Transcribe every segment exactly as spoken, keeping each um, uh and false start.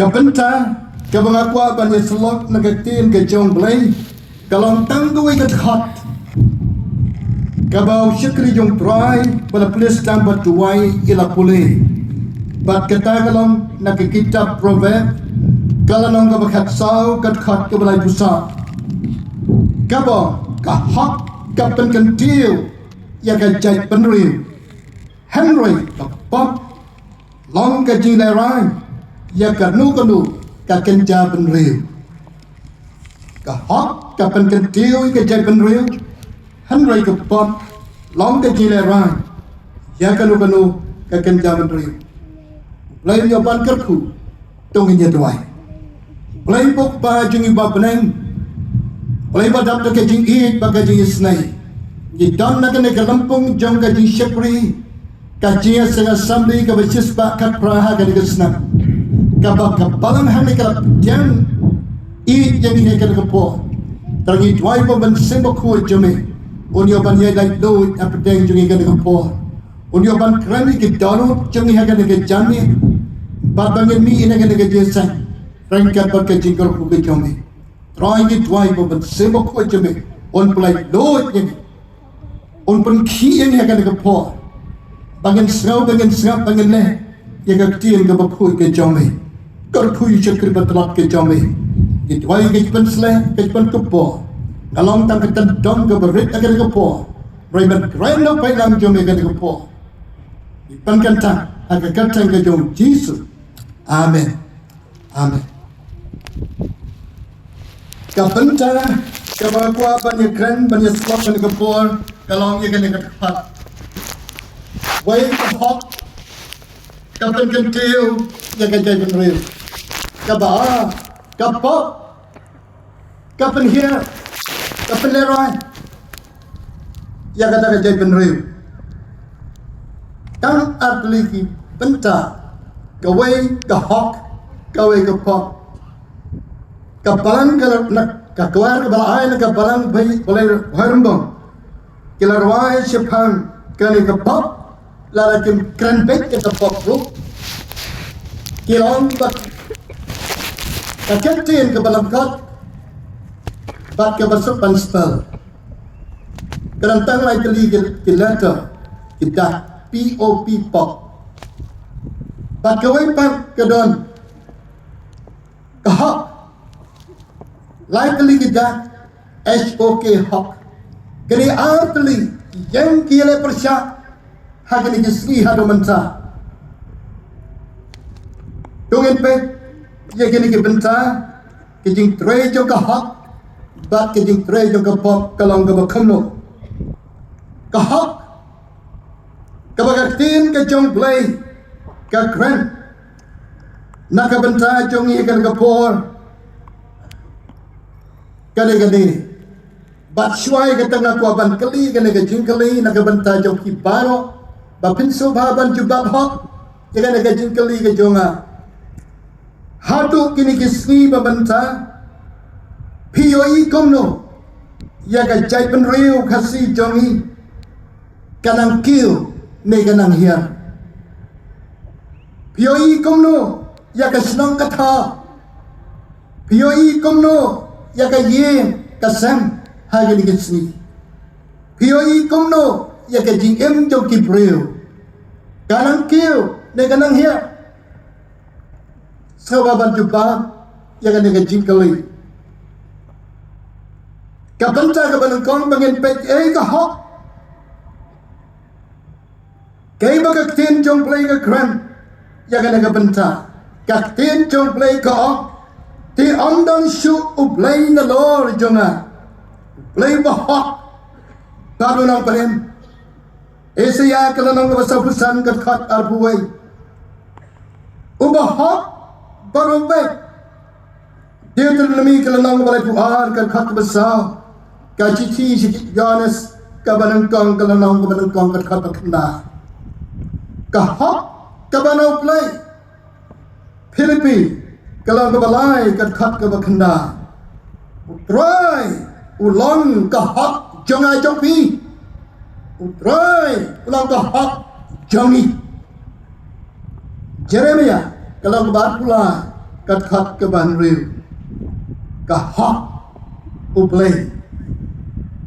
Ka bynta kaba nga kwah ban ïa syllok na ka ktien ka jong U Blei ka long tang kawei ka dkhot kaba u shakri jong U Trai ba la plie stamp bad duwai ïa la pule. Bad kata ka long na ka kitab Proverb ka lynnong kaba khatsaw ka dkhot kaba laiphew saw. Kaba ka hok ka pynkyntiew ïa ka jaitbynriew. Hynrei ka pop long ka jinglehraiñ ïa kano kano ka kynja bynriew. Ka hok ka pynkyntiew ïa ka jaitbynriew. Hynrei ka pop long ka jinglehraiñ ïa kano kano ka kynja bynriew. Blei ïa ban kyrkhu. To ngin ïa duwai. Blei Kpa jong ngi ba ha bneng, Blei ba dap da ka jingïeit bad ka jingisnei. Ngi don na kane ka lympung jong ka jingshakri ka Jingïaseng Assembly kaba shispah khatphra ha kane ka snem, kaba ka balang hangne ka la pdiang ïeit ïa ngi ha kane ka por. Te ngi duwai ba U Mynsiem Bakhuid jong me un ïoh ban ïaid laitluid hapdeng jong ngi ha kane ka por. Un ïoh ban kren ïa ki dohnud jong ngi ha kane ka janmiet bad ba ngin mih ïa kane ka jingïaseng ryngkat bad ka jingkyrkhu ka jong me. Trai, ngi duwai ba U Mynsiem Bakhuid jong me un pynlaitluid ïa ngi, un pynkhih ïa ngi ha kane ka por ba ngin sngew, ba ngin sngap, ba ngin leh ïa ka ktien kaba khuid ka jong me. Kyrkhu ïa u shakri ba tlot ka jong me. Ngi duwai ka jingpynsleh, ka jingpynkupbor. Nga long tang ka tyndong kaba rit ha kane ka por. Hynrei men kren na pdeng jong me ha kane ka por. Ngi pynkyntang ha ka kyrteng ka jong U Jisu. Amen. Amen. Ka bynta kaba kwah ban ïa kren, ban ïa syllok ha kane ka por ka long ïa kane ka dkhot: Wei ka hok ka pynkyntiew ïa ka jaitbynriew. Kaba ar ka pop ka pynhiar, ka pynlehraiñ ïa kata ka jaitbynriew. Tang artylli ki bynta: kawei ka hok, kawei ka pop. Ka balang ka la, na ka kwar kaba la ai na ka balang Blei, Blei Bhoirymbong ki la rwai shaphang kane ka pop. Lada kim kren beit ïa ka pop ruh, ki la ong ba ka kyntien kaba lyngkot bad kaba suk ban spell ka don tang lai tylli ki, ki letter, ki dak, P O P, pop. Bad kawei pat ka don ka hok, lai tylli ki dak, H O K, hok. Kine artylli ïeng ki ïaleh pyrshah ha kine ki sngi haduh mynta. To ngin peit ïa kine ki bynta, ka jingtrei jong ka hok bad ka jingtrei jong ka pop ka long kaba kumno. Ka hok, kaba ka ktien ka jong U Blei ka kren na ka bynta jong ngi ha kane ka por, ka dei kane. Bad shuwa ïa kata nga kwah ban kylli kane ka jingkylli na ka bynta jong phi baroh, ba phin sngewbha ban jubab hok ïa kane ka jingkylli ka jong nga. Haduh kine ki sngi ba mynta, phi ïohi kumno ïa ka jaitbynriew Khasi jong ngi, ka nang kiew ne ka nang hiar? Phi ïohi kumno ïa ka shnong ka thaw? Phi ïohi kumno ïa ka ïing ka sem ha kine ki sngi? Phi ïohi kumno ïa ka jingim jong ki briew, ka nang kiew ne ka nang hiar? Sngewbha ban jubab ïa kane ka jingkylli. Ka bynta kaba nyngkong ba ngin peit, ei ka hok. Kaei ba ka ktien jong U Blei ka kren ïa kane ka bynta? Ka ktien jong U Blei ka ong, te ym don shuh U Blei nalor jong nga, U Blei ba hok bad u nongpynim. Isaïah ka lynnong kaba sawphew san ka dkhot arphew wei. Uba hok bad uba beit. Deuteronomi ka lynnong kaba laiphew ar ka dkhot kaba saw. Ka shithi sha ki Ïoannis kaba nyngkong ka lynnong kaba nyngkong ka dkhot ba khyndai. Ka hok kaba na U Blei. Philippi ka lynnong kaba lai ka dkhot kaba khyndai. U Trai u long ka hok jong nga jong phi. U Trai u long ka hok jong ngi. Jeremiah ka lynnong kaba arphew lai Ka dkhot kaba hynriew. Ka hok U Blei.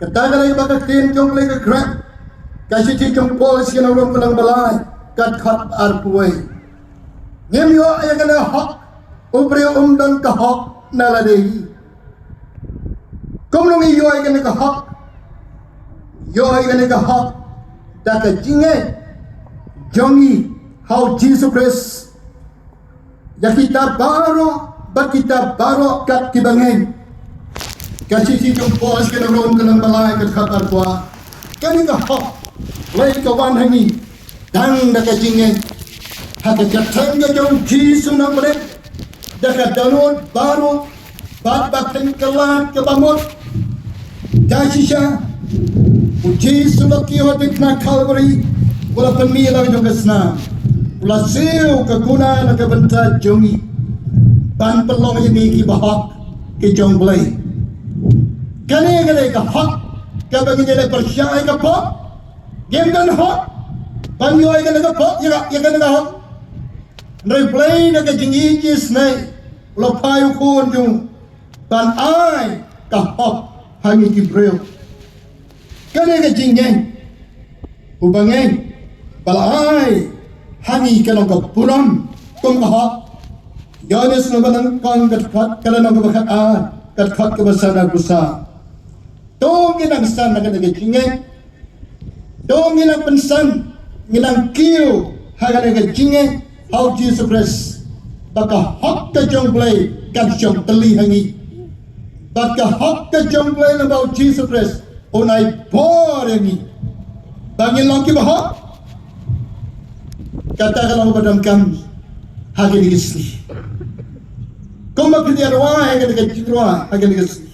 Kata ka dei ba ka ktien jong U Blei ka kren. Ka shithi jong Paul sha ki nong Rom ka lynnong ba lai, ka dkhot arphew wei. Ngim ïoh ïa kane ka hok, u briew um don ka hok na lade hi. Kumno ngi ïoh ïa kane ka hok? Ïoh ïa kane ka hok da ka jingngeit jong ngi ha U Jisu Khrist. Ïa kita baroh, bad kita baroh kat kiba ngeit. Ka shithi jong Paul sha ki nong Rom ka lynnong ba lai ka dkhot arphew ar. Kane ka hok, lei ka wan ha ngi tang da ka jingngeit ha ka kyrteng ka jong U Jisu Nongpynim, da ka dohnud baroh, bad ba pynkylla kaba mut. Da shisha U Jisu la kiew ha diengphna Kalbari, u la pynmih la ka jong ka snam, u la siew ka guna na ka bynta jong ngi, ban pynlong ïa ngi kiba hok ki jong U Blei. Kane ka dei ka hok kaba ngi ïaleh pyrshah ïa ka pop. Ngim don hok ban ïoh ïa kane ka pop, ïa ka, ïa kane ka hok. Hynrei U Blei na ka jingïeit isynei u la phai u Khun jong u ban ai ka hok ha ngi ki briew. Kane ka jingngeit, u bangeit ba la ai ha ngi ka long ka burom kum ka hok. Ïoannis lynnong ba nyngkong ka dkhot, ka lynnong kaba khatar, ka dkhot kaba san arphew saw. To ngin nang san ha kane ka jingngeit. To ngin nang pynsan, ngin nang kiew ha kane ka jingngeit ha U Jisu Khrist, ba ka hok ka jong U Blei kan shong tylli ha ngi. Bad ka hok ka jong U Blei lyngba U Jisu Khrist un ai bor ïa ngi ba ngin long kiba hok. Kata ka long ba donkam ha kine ki sngi. Kumba phi ïa rwai ha kane ka jingrwai ha kine ki sngi.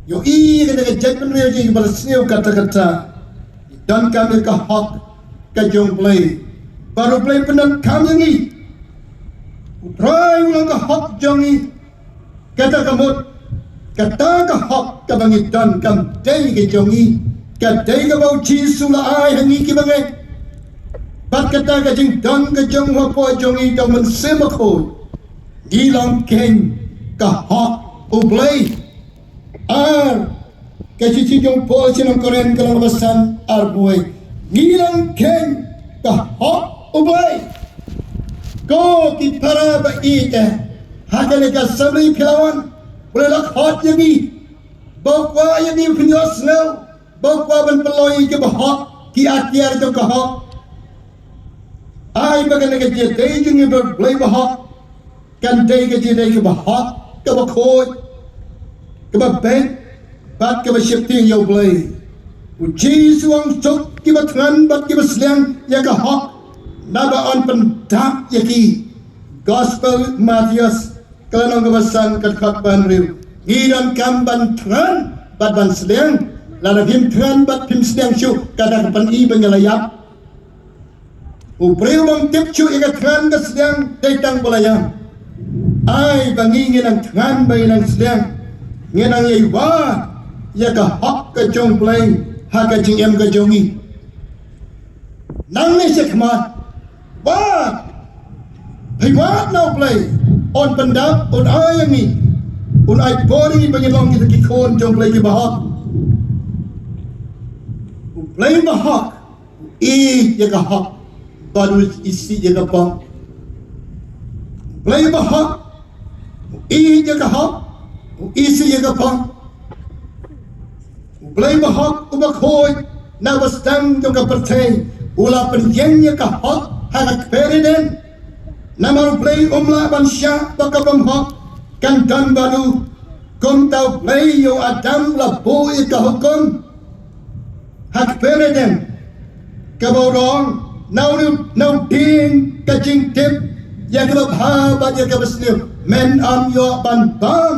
Ïohi kane ka jaitbynriew jong ngi ba la sniew katta katta. Donkam ïa ka hok ka jong U Blei. Bad U Blei pyndonkam ïa ngi. U Trai u long ka hok jong ngi. Kata ka mut, kata ka hok kaba ngi don kam dei ka jong ngi. Ka dei kaba U Jisu la ai ha ngi kiba ngeit. Bad kata ka jingdon ka jong u hapoh jong ngi da U Mynsiem Bakhuid. Ngi long keiñ ka hok U Blei. Ar, ka shithi jong u Paul sha ki nong Korinth ka lynnong ba san, arphew wei. Ngi long keiñ ka hok U Blei. Ko ki para ba ïeit, ha kane ka assembly phi la wan, U Blei u la khot ïa ngi. Ba u kwah ïa ngi phin ïohsngew, ba u kwah ban pynlong ïa ngi kiba hok, ki atiar jong ka hok. Ai ba kane ka jingïadei jong ngi bad U Blei ba hok kan dei ka jingïadei kaba hok, kaba khuid, kaba beit, bad kaba sheptieng ïa U Blei. U Jisu u ong, suk kiba thngan bad kiba sliang ïa ka hok, naba yn pyndap ïa ki. Gospel Mathaios, ka lynnong kaba san, ka dkhot ba hynriew. Ngi donkam ban thngan bad ban sliang. Lada phim thngan bad phim sliang shuh, kata ka pyni ba ngi la ïap. U briew bym tip shuh ïa ka thngan ka sliang, dei tang ba la ïam. Ai ba ngi ngin nang thngan, ba ngin nang sliang, ngin nang ïai wad ïa ka hok ka jong U Blei ha ka jingim ka jong ngi. Nangne shakhmat, wad, phi wad na U Blei, un pyndap, un ai ïa ngi, un ai bor ïa ngi ba ngin long kita ki khun jong U Blei kiba hok. U Blei ba hok u ïeit ïa ka hok, bad u isih ïa ka pop. U Blei ba hok u ïeit ïa ka hok, u isih ïa ka pop. U Blei ba hok, uba khuid, na ba sdang jong ka pyrthei, u la pynïeng ïa ka hok ha ka kper Eden. Namar U Blei um lah ban shah ba ka bym hok kan don bad u. Kumta U Blei ïa u Adam u la buh ïa ka hukum ha kper Eden, kaba u ong, na u, na u dieng ka jingtip ïa kaba bha bad ïa kaba sniew, men ym ïoh ban bam.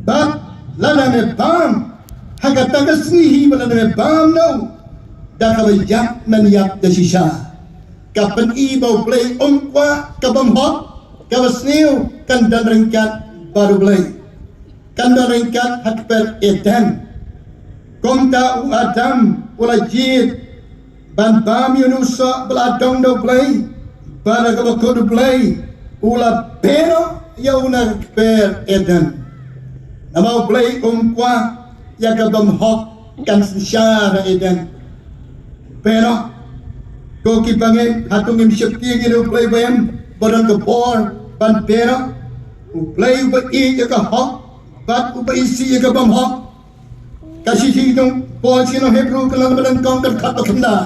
Bad lada me bam, ha kata ka sngi hi, bad lada me bam na u, da kaba ïap men ïap da shisha. Ka pyni ba U Blei um kwah ka bym hok, kaba sniew kan don ryngkat bad U Blei, kan don ryngkat ha kper Eden. Kumta u Adam u la jied ban bam ïa une u soh ba la dong da U Blei, bad da kaba kut U Blei U la beh noh ïa u na ka kper Eden. Namar U Blei um kwah ïa ka bymhok kan synshar ha Eden. Beh noh. Ko ki bangeit, hato ngim sheptieng ïa U Blei ba em, ba don ka bor ban beh noh? U Blei uba ïeit ïa ka hok bad uba isih ïa ka bymhok. Ka shithi jong Paul sha ki nong Hebru ka lynnong ba nyngkong ka dkhot ba khyndai.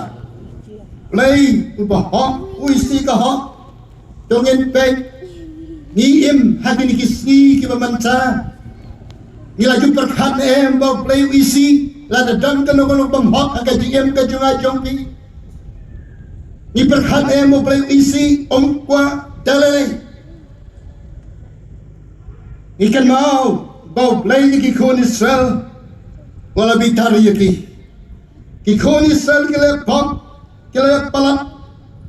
Blei uba hok, u isih ka hok. To ngin peit, ngi im ha kine ki sngi kiba mynta, ngi la ju pyrkhat ne em ba U Blei u isih? Lada don kano kano bymhok ha ka jingim ka jong nga jong phi, ngi pyrkhat ne em ba U Blei u isih? Um kwah. Te lei, ngi kynmaw ba U Blei ïa ki khun Israel u la bitar ïa ki. Ki khun Israel ki la pop, ki la palat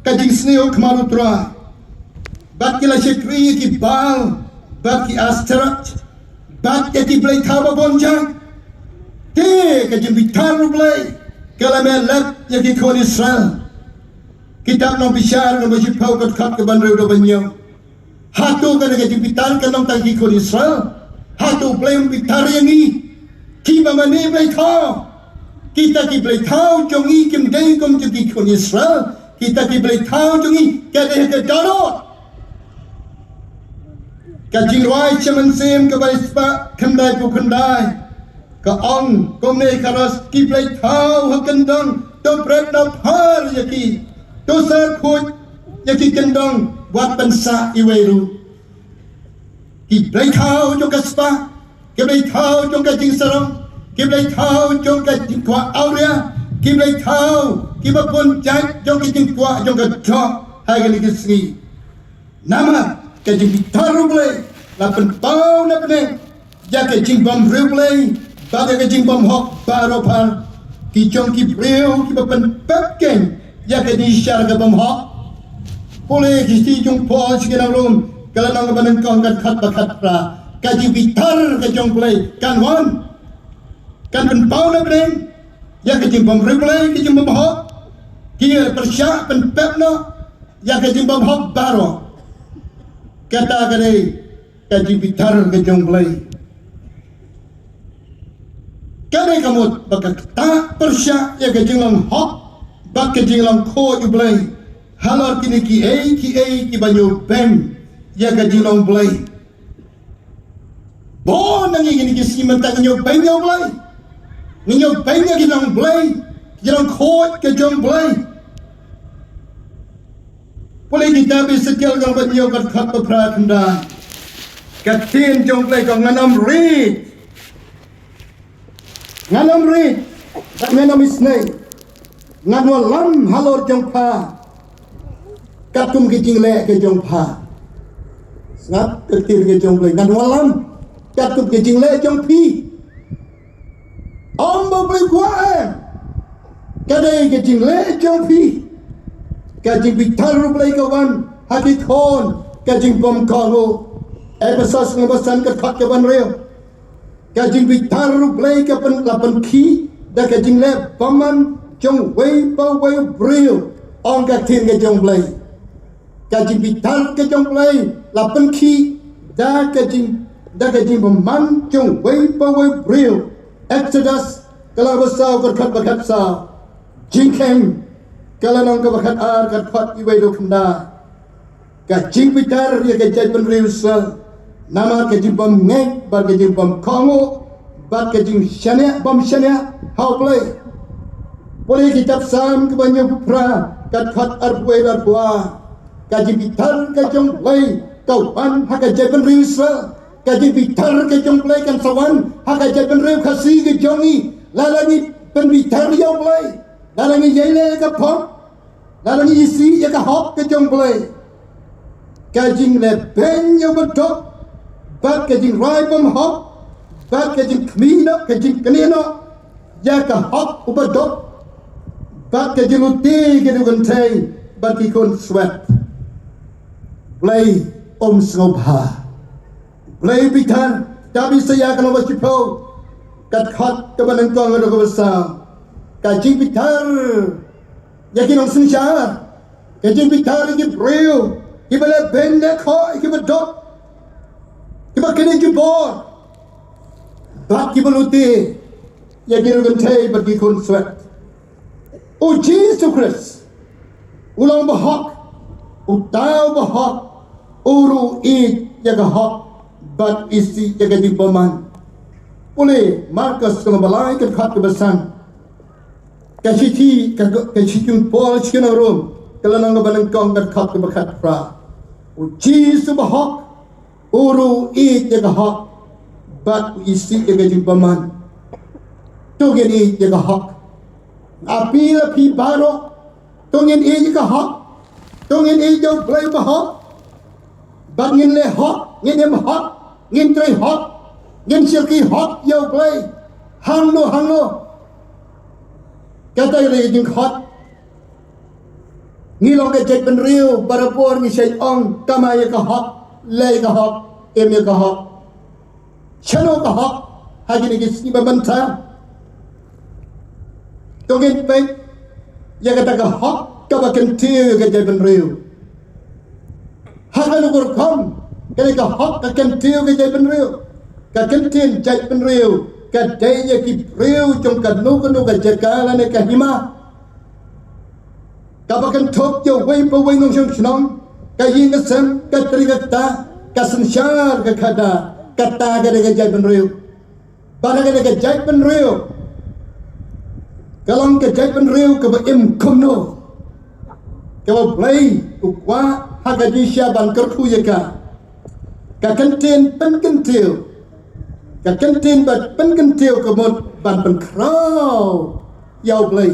ka jingsniew khmat U Trai, bad ki la shakri ïa ki Baal bad ki Ashtoreth bad ïa ki blei thaw ba bun jait. Te ka jingbitar U Blei ka la meh lep ïa ki khun Israel. Kitab Nongbishar lynnong ba shiphew ka dkhot kaba hynriew da ba hynñiew. Hato kane ka jingbitar ka long tang ki khun Israel? Hato U Blei um bitar ïa ngi kiba mane blei thaw? Kita ki blei thaw jong ngi kim dei kum jong ki khun Israel. Kita ki blei thaw jong ngi ka dei ka dohnud. Ka Jingrwai Sha Mynsiem kaba lai spah khyndaiphew khyndai ka ong kumne: Ka ras ki blei thaw ha kyndong, to pret na phar ïa ki, to sar khuid ïa ki kyndong, wat pynsah iwei ruh. Ki blei thaw jong ka spah, ki blei thaw jong ka jingsarong, ki blei thaw jong ka jingkwah awria, ki blei thaw kiba bun jait jong ka jingkwah jong ka doh ha kine ki sngi. Namar ka jingbitar U Blei la pynpaw na bneng ïa ka jingbymriewblei bad ïa ka jingbymhok baroh phar. Ki jong ki briew kiba pynpep keiñ ïa ka jingshisha ka bymhok. Pule ki shithi jong Paul sha ki nong Rom ka lynnong ba nyngkong ka dkhot ba khatphra. Ka jingbitar ka jong U Blei kan wan, kan pynpaw na bneng ïa ka jingbymriewblei, ka jingbymhok. Ki pyrshah pynpep noh ïa ka jingbymhok baroh. Kata ka dei ka jingbitar ka jong U Blei. Ka dei ka mut ba ka ktah pyrshah ïa ka jinglong hok bad ka jinglong khuid U Blei halor kine kiei kiei kiba ñiew beiñ ïa ka jinglong Blei. Bun na ngi kine ki sngi mynta ngi ñiew beiñ ïa U Blei, ngi ñiew beiñ ïa ka jinglong Blei, ka jinglong khuid ka jong U Blei. Pule kitab Esekiel ka lynnong ba hynñiew ka dkhot ba phra, kynda ka ktien jong U Blei ka ong: Ngan ym rit, ngan ym rit, ngan ym isynei, ngan wallam halor jong pha katkum ki jingleh ki jong pha. Sngap ka ktien ka jong U Blei: ngan wallam katkum ki jingleh jong phi. Ym ba U Blei kwah, eh, ka dei ka jingleh jong phi. Ka jingbitar U Blei ka wan ha ki khun ka jingbymkohnguh. Ephesos lynnong ba san ka dkhot kaba hynriew. Ka jingbitar U Blei ka pyn, la pynkhih da ka jingleh bymman jong uwei pa uwei u briew, ong ka ktien ka jong U Blei. Ka jingbitar ka jong U Blei la pynkhih da ka jing, da ka jingbymman jong uwei pa uwei u briew. Exodus ka lynnong ba saw ka dkhot ba khatsaw. Jingkheiñ ka lynnong kaba khatar ka dkhot iwei da khyndai. Ka jingbitar ïa ka jaitbynriew Israel namar ka jingbymngeit bad ka jingbymkohnguh bad ka jingshaniah bymshaniah ha U Blei. Pule kitab Salm kaba hynñiewphew phra ka dkhot arphew wei arphew ar. Ka jingbitar ka jong U Blei ka wan ha ka jaitbynriew Israel. Ka jingbitar ka jong U Blei kan sa wan ha ka jaitbynriew Khasi ka jong ngi. Lada ngi pynbitar ïa U Blei, lada ngi ïaileh ïa ka pop, lada ngi isih ïa ka hok ka jong U Blei, ka jingleh beiñ ïa u baduk bad ka jingrai bymhok bad ka jingkhmih noh, ka jingknieh noh ïa ka hok u baduk bad ka jinglute ki riewkynthei bad ki khun swet. Blei um sngewbha. Blei bitar. Kitab Isaïah ka lynnong ba shiphew ka dkhot kaba nyngkong haduh kaba saw. Ka jingbitar ïa ki nongsynshar, ka jingbitar ïa ki briew, Kiba leh beiñ leh khoh, kiba duk, kiba knieh ki bor, bad kiba lute ïa ki riewkynthei bad ki khun swet. U Jisu Khrist u long ba hok, uta uba hok u ruh u ïeit ïa ka hok bad u isih ïa ka jingbymman. Pule Markos ka lynnong ba lai ka dkhot kaba san. Ka shithi, ka, ka shithi u Paul sha ki nong Rom, ka lynnong kaba nyngkong ka dkhot kaba khatphra. U Jisu ba hok u ruh u ïeit ïa ka hok bad u isih ïa ka jingbymman. To ngin ïeit ïa ka hok. Appeal ïa phi baroh, to ngin ïeit ïa ka hok. To ngin ïeit ïa U Blei ba hok. Bad ngin leh hok, ngin im hok, ngin trei hok, ngin shakri hok ïa U Blei hangno hangno. Kata ka dei ka jingkhot. Ngi long ka jaitbynriew, barabor ngi shait ong, kamai ïa ka hok, leh ïa ka hok, im ïa ka hok. Shano ka hok ha kine ki sngi ba mynta? To ngin peit ïa kata ka hok kaba kyntiew ïa ka jaitbynriew. Ha kano ka rukom kane ka hok ka kyntiew ïa ka jaitbynriew? Ka kyntien jaitbynriew ka dei ïa ki briew jong kano kano ka jaka lane ka hima. Kaba kynthup ïa uwei pa uwei nongshong shnong, ka ïing ka sem, ka tari ka kta, ka synshar ka khadar, kata ka dei ka jaitbynriew. Bad ha kane ka jaitbynriew ka long ka jaitbynriew kaba im kumno, kaba U Blei u kwah ha ka jingshisha ban kyrkhu ïa ka. Ka kyntien pynkyntiew, ka kyntien ba pynkyntiew ka mut ban pynkhraw ïa U Blei,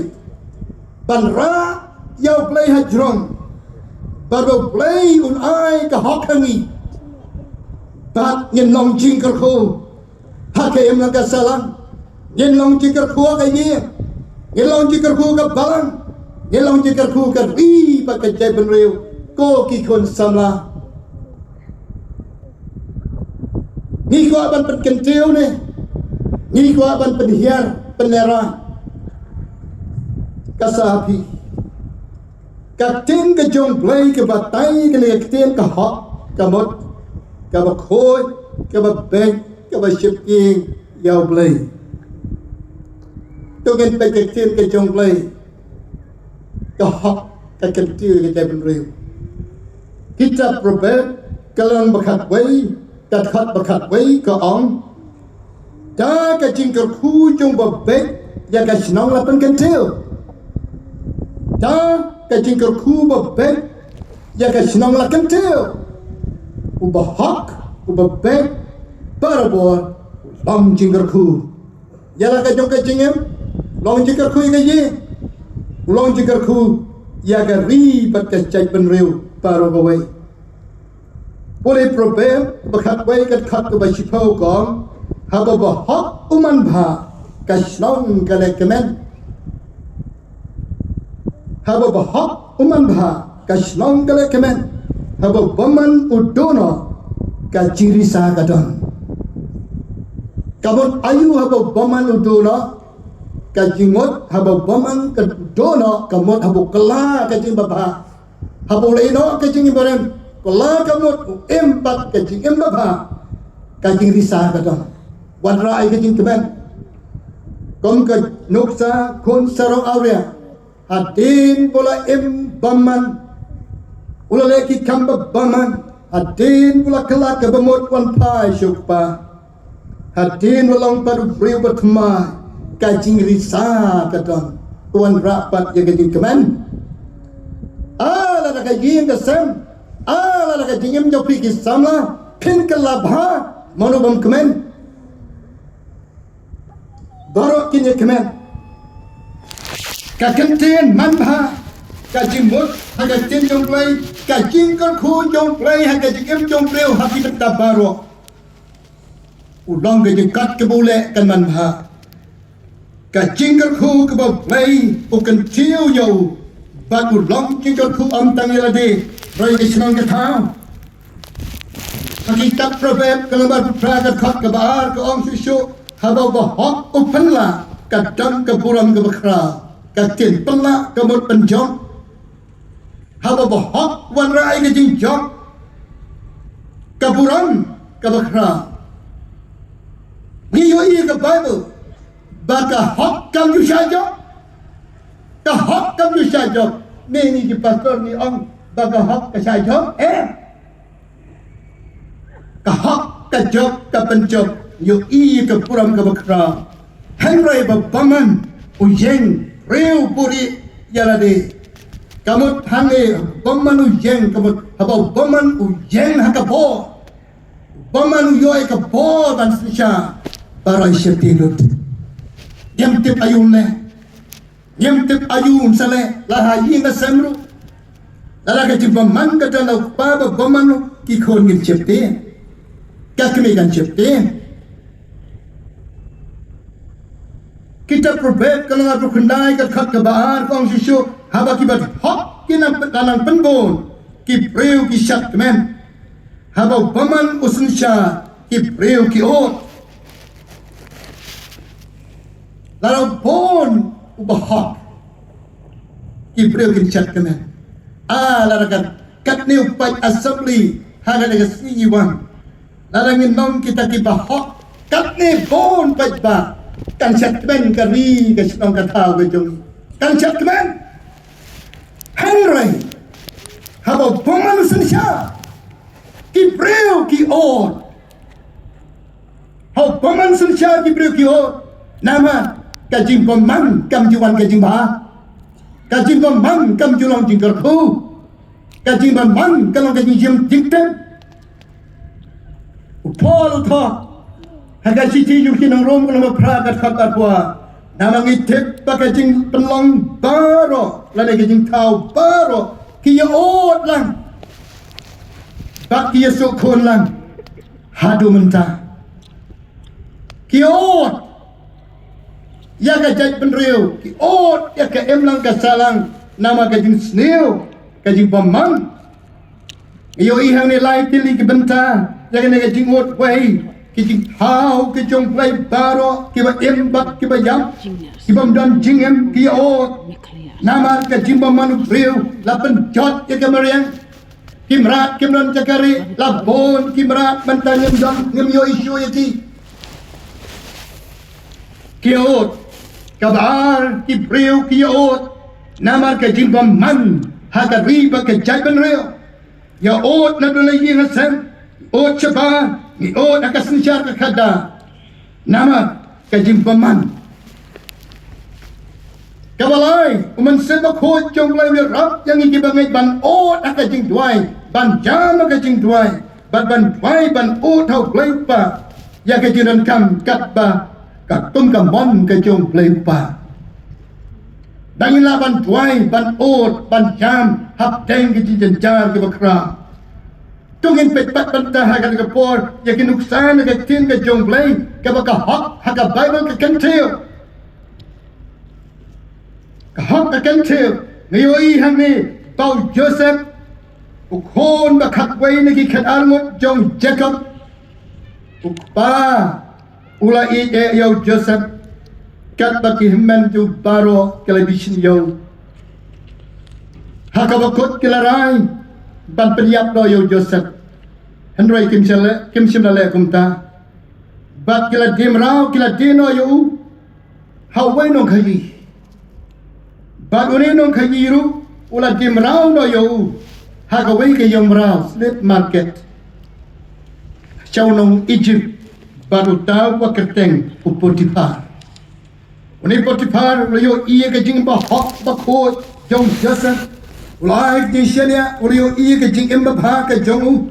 ban rah ïa U Blei ha jrong, bad U Blei un ai ka hok ha ngi. Bad ngin long jingkyrkhu ha ka imlang ka sahlang, ngin long jingkyrkhu ha ka ïing, ngin long jingkyrkhu ha ka balang, ngin long jingkyrkhu ha ka ri bad ka jaitbynriew. Ko ki khun samla, ngi kwah ban pynkyntiew ne ngi kwah ban pynhiar pynlehrain? Ka sa ha phi. Ka ktien ka jong U Blei ka batai kane ka ktien ka hok, ka mut kaba khuid, kaba beit, kaba sheptieng ïa U Blei. To ngin peit ka ktien ka jong U Blei, ka hok, ka kyntiew ïa ka jaitbynriew. Kitab Proverb ka lynnong ba khatwei, ka dkhot ba khatwei ka ong, da ka jingkyrkhu jong uba beit ïa ka shnong la pynkyntiew. Da ka jingkyrkhu ba beit ïa ka shnong la kyntiew. Uba hok, uba beit, barabor u long jingkyrkhu ïa la ka jong ka jingim, long jingkyrkhu ïa ka ïing, long jingkyrkhu ïa ka ri bad ka jaitbynriew baroh kawei. Pule Proverb ba khatwei ka dkhot kaba shiphew ka ong, haba ba hok u manbha ka shnong ka leh kmen. Haba ba hok u manbha ka shnong ka leh kmen, haba bymman u dohnud ka jingrisa ka don. Ka mut aïu haba bymman u dohnud ka jingmut, haba bymman ka dohnud ka mut haba u kylla ka jingbabha. Haba u leh noh ka jingim barim, kylla ka mut u im bad ka jingim babha, ka jingrisa ka don. Wanrah ïa ka jingkmen. Kum ka nuksa khun sarong awria, hadien ba u la im bymman, u la leh ki kam ba bymman, hadien ba u la kylla kaba mut wan phai sha u kpa. Hadien ba u long pat u briew ba thymmai, ka jingrisa ka don. Wanrah pat ïa ka jingkmen. Ah, lada ka ïing ka sem, ah, lada ka jingim jong phi ki samla, phin kylla bha, mano bym kmen? Baroh kin ïa kmen. Ka kyntien manbha, ka jingmut ha ka ktien jong U Blei, ka jingkyrkhu jong U Blei ha ka jingim jong u briew ha ki bynta baroh. U long ka jingkot kaba u leh kan manbha. Ka jingkyrkhu kaba U Blei u kyntiew ïa u, bad u long jingkyrkhu ym tang ïa lade, hynrei ka shnong ka thaw. Ha kitab Proverb ka lynnong ba phra ka dkhot kaba ar ka ong shuh shuh, haba u bahok u pynlah, ka don ka burom kaba khraw. Ka ktien pynlah ka mut pynjop. Haba bahok wanrah ïa ka jingjop, ka burom kaba khraw. Ngi ïohi ïa ka Baibl ba ka hok kam ju shah jop. Ka hok kam ju shah jop. Ne ngi ki pastor ngi ong ba ka hok ka shah jop. Eh. Ka hok ka jop ka pynjop, ïohi ïa ka burom kaba khraw. Hynrei ba bymman u ïeng briew puri ïa lade. Ka mut hangne bymman u ïeng, ka mut haba bymman u ïeng ha ka bor. Bymman u ïoh ïa ka bor ban synshar, baroh sheptieng lut. Ngim tip aïu leh. Ngim tip aïu un sa leh, la ha ïing ha sem ruh. Lada ka jingbymman ka don ha u kpa ba bymman ruh, ki khun ngin sheptieng. Ka kmie kan sheptieng. Kitab Proverb ka lynnong arphew khyndai ka dkhot kaba ar ka ong shuh shuh, haba kiba hok ki nang pyn-, la nang pynbun, ki briew ki shad kmen. Haba u bymman u synshar, ki briew ki ud. Lada u bun u bahok, ki briew kin shad kmen. Ah, lada kan, katne u paid assembly, ha kane ka sngi ngi wan. Lada ngin ong kita ki bahok, katne bun paidbah, kan shad kmen ka ri, ka shnong, ka thaw ka jong ngi. Kan shad kmen. Hynrei haba u bymman u synshar, ki briew ki ud. Haba u bymman u synshar, ki briew ki ud. Namar ka jingbymman kam ju wan ka jingbha. Ka jingbymman kam ju long jingkyrkhu. Ka jingbymman ka long ka jingshim jingtip. U Paul u thoh ha ka shithi jong ki nong Rom ka lynnong ba phra ka dkhot arphew ar, namar ngi tip ba ka jingpynlong baroh lane ka jingthaw baroh ki ïa ud lang bad ki ïa suk khun lang haduh mynta. Ki ïa ud ïa ka jaitbynriew, ki ïa ud ïa ka imlang ka sahlang, namar ka jingsniew, ka jingbymman. Ngi ïohi hangne lai tylli ki bynta ïa kane ka jingud wei, ki jingthaw ki jong u Blei baroh, kiba im bad kiba ïap, ki bym don jingim ki ïa ud. Namar ka jingbymman u briew la pynjot ïa ka mariang. Ki mrad kim don jaka rieh, la bun ki mrad mynta ngim don, ngim ïohi shuh ïa ki. Ki ïa ud. Kaba ar, ki briew ki ïa ud namar ka jingbymman ha ka ri bad ka jaitbynriew. Ïa ud naduh la ïing la sem, ud shabar, ngi ud ha ka synshar ka khadar. Namar ka jingbymman. Kaba lai, u Mynsiem Bakhuid jong u Blei u ïarap ïa ngi kiba ngeit ban ud ha ka jingduwai, ban jam ha ka jingduwai, bad ban duwai ban ud ha u Blei u Kpa ïa ka jingdonkam katba ka kum ka mon ka jong u Blei u Kpa. Dang ïa lah ban duwai, ban ud, ban jam hapdeng ki jingjynjar kiba khraw. To ngin peit pat bynta ha kane ka por ïa ki nuksa na ka ktien ka jong u Blei kaba ka hok ha ka Baibl ka kyntiew. Ka hok ka kyntiew. Ngi ïohi hangne ba u Joseph, u khun ba khatwei na ki khatar ngut jong u Jakob, u kpa u la ïeit ïa u Joseph katba ki hynmen jong u baroh ki la bishni ïa u. Ha kaba kut ki la rai ban pynïap noh ïa u Joseph. Hynrei kim shym la leh, kim shym la leh kumta. Bad ki la die mraw, ki la die noh ïa u ha uwei u nongkhaïi. Bad une u nongkhaïi ruh u la die mraw noh ïa u ha kawei ka ïing mraw, slave market, sha u nong Egypt, bad uta u ba kyrteng u Potiphar. Une u Potiphar u la ïohi ïa ka jingbahok bakhuid jong u Joseph. U la ai ka jingshaniah, u la ïohi ïa ka jingim babha ka jong u.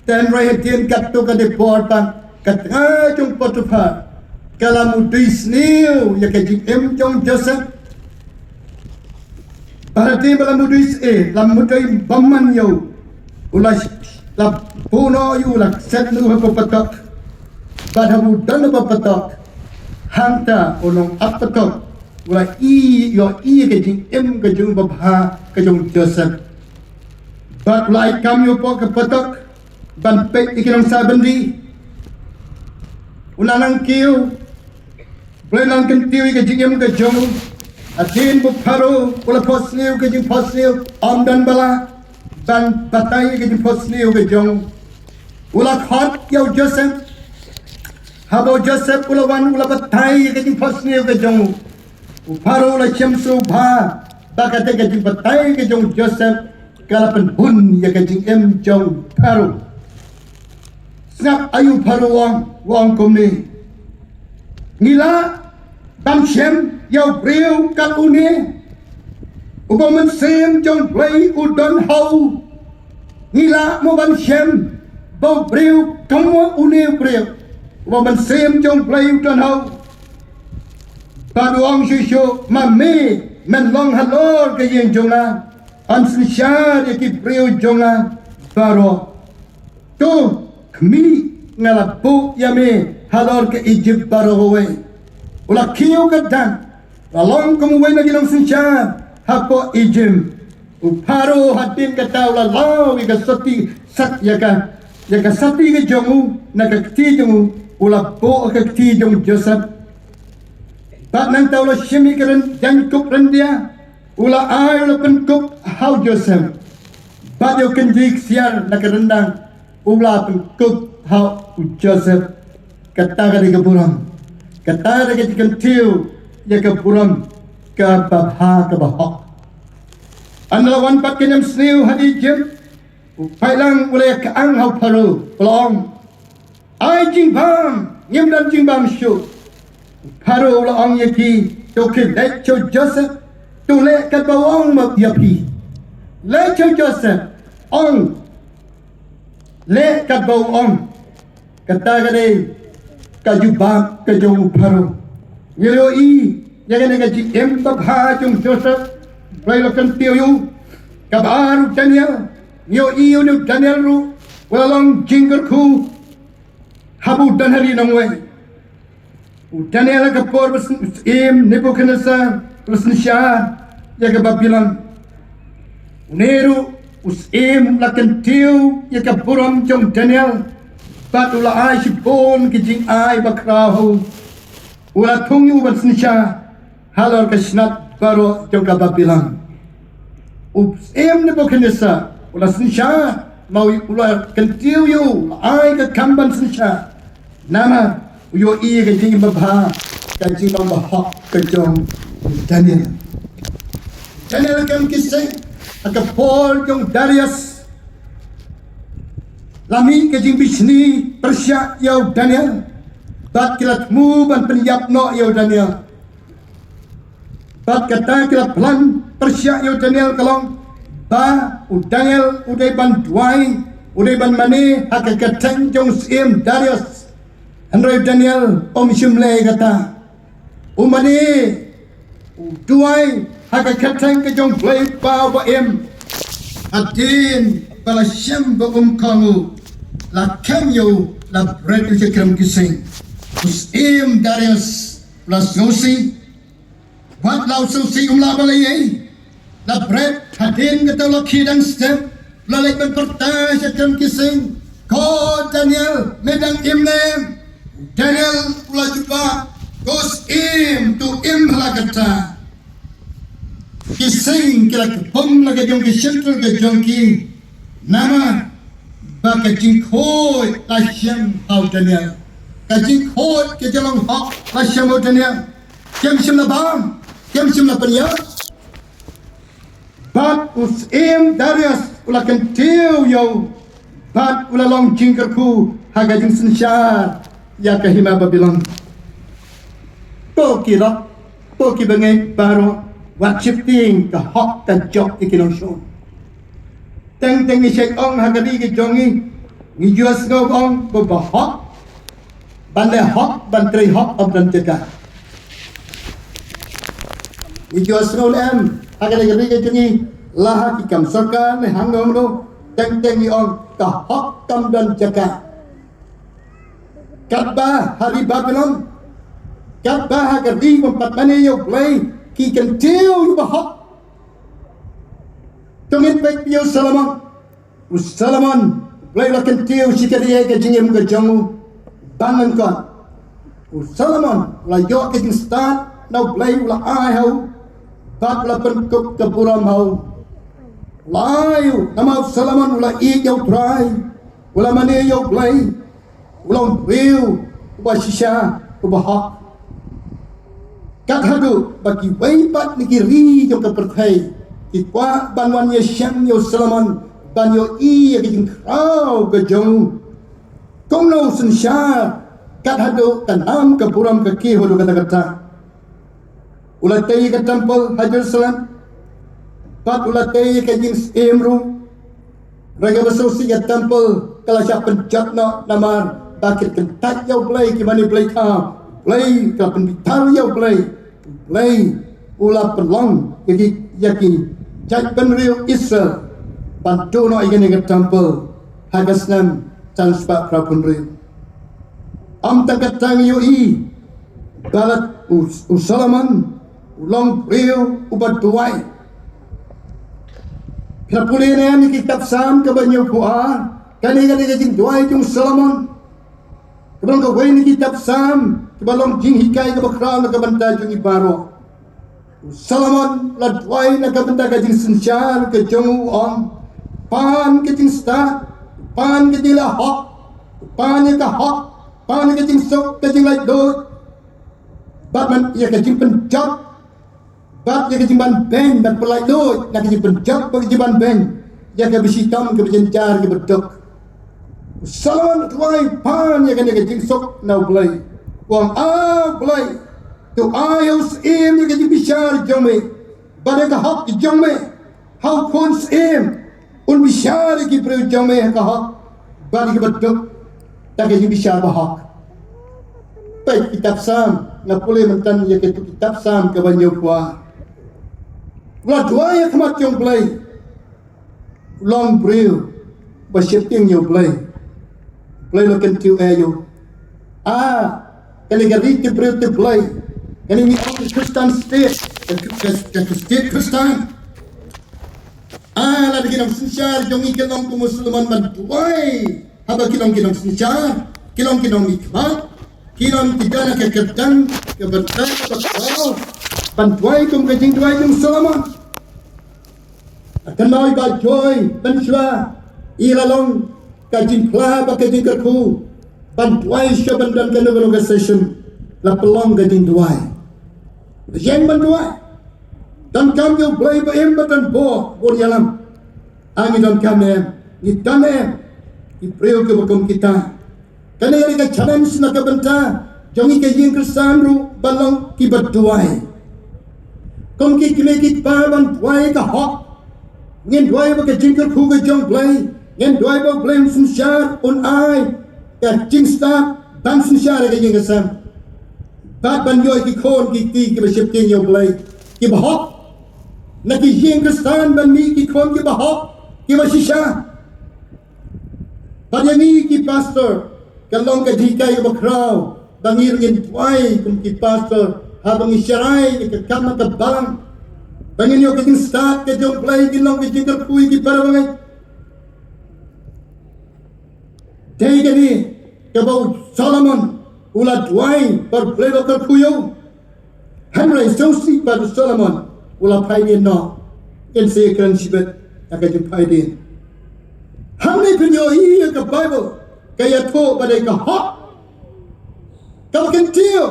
Hynrei hadien katto katne por pat ka tnga jong u Potiphar ka la mudui sniew ïa ka jingim jong u Joseph. Bad hadien ba la mudui sniew, la mudui bymman ïa u, u la, la buh noh ïa u, la set noh ha ka patok. Bad haba u don ha ka patok, hangta u nongap patok u la ïohi ïa ka jingim ka jong u babha ka jong u Joseph. Bad u la ai kam ïa u hapoh ka patok ban peit ïa ki nongsah byndi. U nang nang kiew, u Blei u nang kyntiew ïa ka jingim ka jong u. Hadien ba u Pharaoh u la phohsniew ka jingphohsniew, ym don ba lah ban batai ïa ka jingphohsniew ka jong u. U la khot ïa u Joseph. Haba u Joseph u la wan u la batai ïa ka jingphohsniew ka jong u, u Pharaoh u la shem sngewbha ba kata ka jingbatai ka jong u Joseph ka la pynhun ïa ka jingim jong u Pharaoh. Sngap aïu u Pharaoh u ong, u ong kumne: Ngi lah ban shem ïa u briew kat une uba u Mynsiem jong u Blei u don ha u? Ngi lah mo ban shem ba u briew kum une u briew uba u Mynsiem jong u Blei u don ha u? Bad u ong shuh shuh: Ma me, men long halor ka ïing jong nga, yn synshar ïa ki briew jong nga baroh. To khmih, nga la buh ïa me halor ka Ijipt baroh kawei. U la kiew ka dang, la long kum uwei na ki nongsynshar hapoh Ijipt. U Pharaoh hadien kata u la law ïa ka sati, sat ïa ka, ïa ka sati ka jong u na ka kti jong u, u la buh ha ka kti jong u Joseph. Bad nangta u la shim ïa ka ryn-, jaiñkup ryndia, u la ai, u la pynkup ha u Joseph. Bad ïa u kynjri ksiar na ka ryndang u la pynkup ha u Joseph. Kata ka dei ka burom. Kata ka dei ka jingkyntiew ïa ka burom kaba bha kaba hok. Haba la wan pat ka niamsniew ha Ijipt, u paidlang u la ïa kyang ha u Pharaoh, u la ong: Ai jingbam, ngim don jingbam shuh. U Pharaoh u la ong ïa ki: To khie leit sha u Joseph, to leh katba u ong ma ïa phi. Leit sha u Joseph, ong, leh katba u ong. Kata ka dei ka jubab ka jong u Pharaoh. Ngi ïohi ïa kane ka jingim babha jong u Joseph, Blei u la kyntiew ïa u. Kaba ar u Daniel, ngi ïohi ïa une u Daniel ruh u la long jingkyrkhu haba u don ha ri nongwei. U Daniel ha ka por ba u syiem Nebuchadnezzar u la synshar ïa ka Babilon, une ruh u syiem u la kyntiew ïa ka burom jong u Daniel bad u la ai shibun ki jingai bakhraw ha u. U la thung ïa u ban synshar halor ka shnat baroh jong ka Babilon. U syiem Nebuchadnezzar u la synshar ma u, u la kyntiew ïa u, u la ai ka kam ban synshar. Namar u ïohi ka jingim babha, ka jingim bahok ka jong u Daniel. Daniel ha Kem ki Seng, ha ka por jong u Darius, la mih ka jingbishni pyrshah ïa u Daniel. Bad ki la thmu ban pynïap noh ïa u Daniel. Bad kata ki la plan pyrshah ïa u Daniel ka long ba u Daniel u dei ban duwai, u dei ban mane ha ka kyrteng jong u syiem Darius. Hynrei u Daniel um shym leh kata. U mane, u duwai ha ka kyrteng ka jong u Blei uba im. Hadien ba la shem ba um kohnguh, la kheiñ ïa u, la bret ïa u sha Kem ki Seng. U syiem Darius u la sngewsih. Wat la u sngewsih, um lah ban leh ei. La bret, hadien kata u la khie dang step, u la leit ban pyrta sha Kem ki Seng: Ko Daniel, me dang im ne em? Daniel u la jubab: Ko syiem, to im ha la katta. Ki seng ki la kpum la ka jong ki shelter ka jong ki. Namar ba ka jingkhuid la shem ha u Daniel. Ka jingkhuid ka jinglong hok la shem ha u Daniel. Kem shym la bam, kem shym la pynïap. Bad u syiem Darius u la kyntiew ïa u, bad u la long jingkyrkhu ha ka jingsynshar ïa ka hima Babilon. To ki lok, to ki bangeit baroh, wat sheptieng, ka hok ka jop ïa ki nongshun. Teng teng ngi shait ong ha ka ri ka jong ngi, ngi ju ïohsngew ong ba, ba hok, ban leh hok, ban trei hok, ym don jaka. Ngi ju ïohsngew lem ha ka ri ka jong ngi, la ha ki kam sorkar ne hangno hangno, teng teng ngi ong ka hok kam don jaka. Katba ha ri Babilon, katba ha ka ri bym pat mane ïa u Blei, ki kyntiew ïa u ba hok. To ngin peit ïa u Solomon. U Solomon, u Blei u la kyntiew shikatdei ïa ka jingim ka jong u ban lyngkot. U Solomon u la ïoh ka jingstad na u Blei, u la ai ha u Bad la pynkup ka burom ha u. La ïoh namar u Solomon u la ïeit ïa u Trai, u la mane ïa u Blei, u long briew uba shisha, uba hok. Kat haduh ba kiwei pat na ki ri jong ka pyrthei ki kwah ban wan ïashem ïa u Solomon ban ïohi ïa ka jingkhraw ka jong u. Kumno u synshar kat haduh ka nam ka burom ka kiew haduh katta katta. U la tei ïa ka temple ha Jerusalem. Bad u la tei ïa ka jingsiem ruh. Hynrei kaba shisha ka temple ka la shah pynjot noh namar ba ki kyntait ïa u Blei, ki mane blei thaw. Blei, ka la pynbitar ïa u Blei. Blei u la pynlong ïa ki, ïa ki jaitbynriew Israel ban duh noh ïa kane ka temple ha ka snem san spah phra phew hynriew. Ym tang kata, ngi ïohi ba la u, u Solomon u long briew uba duwai. Phi la pule ne em ïa ki kitab Salm kaba hynñiew phew ar, kane, kane ka jingduwai jong u Solomon. Kaba long kawei na ki kitab Salm kiba long jinghikai kaba khraw na ka bynta jong ngi baroh. U Solomon u la duwai na ka bynta ka jingsynshar ka jong u, u ong, pan ka jingstad, pan ka jingleh hok, pan ïa ka hok, pan ïa ka jingsuk, ka jinglaitluid, bad man ïa ka jingpynjot, bad ïa ka jingban beiñ, bad pynlaitluid na ka jingpynjot bad ka jingban beiñ ïa kaba shitom, kaba jynjar, kaba duk. U Solomon u duwai pan ïa kane ka jingsuk na u Blei. U ong, A Blei, to ai ha u syiem ïa ka jingbishar jong me bad ïa ka hok jong me. Ha u khun syiem un bishar ïa ki briew jong me ha ka hok bad ïa kaba duk da ka jingbishar ba hok. Peit kitab Salm, nga pule mynta ïa katu kitab Salm kaba hynñiew phew ar. U la duwai ha khmat jong u Blei. U long briew ba sheptieng ïa u Blei. Blei u la kyntiew ïa u. Ah, kane ka ri ka briew ka Blei. Kane ngi ong ka Khristan state, ka, ka, ka, ka state Khristan. Ah, lada ki nongsynshar jong ngi ki long kum u Solomon ban duwai. Haba ki long ki nongsynshar, ki long ki nongmihkhmat, ki long ki don ka kyrdan kaba dang kaba khraw ban duwai kum ka jingduwai jong u Solomon. Kynmaw i Bah Joy, mynshuwa i la long ka jingphla bad ka jingkyrkhu ban duwai shuwa ban don kano kano ka session, la pynlong ka jingduwai. Ïeng ban duwai. Donkam ïa u Blei ba im bad don bor bun ïalam. Ah, ngi donkam ne em? Ngi don ne em ki briew kiba kum kita? Kane ka dei ka challenge na ka bynta jong ngi ka ïing Khristan ruh ban long kiba duwai. Kum ki kmie ki kpa ban duwai ka hok. Ngin duwai ba ka jingkyrkhu ka jong u Blei, ngin duwai ba u Blei un synshar, un ai ka jingstad ban synshar ïa ka ïing ka sem. Bad ban ïoh ki khun ki kti kiba sheptieng ïa u Blei, kiba hok. Na ki ïing Khristan ban mih ki khun kiba hok, kiba shisha. Bad ïa ngi ki pastor, ka long ka jinghikai kaba khraw ba ngi ruh ngin duwai kum ki pastor haba ngi sharai ïa ka kam ka balang, ba ngin ïoh ka jingstad ka jong u Blei, ngin long ka jingkyrkhu ïa ki para bangeit. Dei kane kaba u Solomon u la duwai ba u Blei u kyrkhu ïa u. Hynrei sngewsih ba u Solomon u la phai dien noh. Ngin sa ïakren shibit ïa ka jingphai dien. Hangne phin ïohi ïa ka Baibl ka ïathuh ba dei ka hok kaba kyntiew.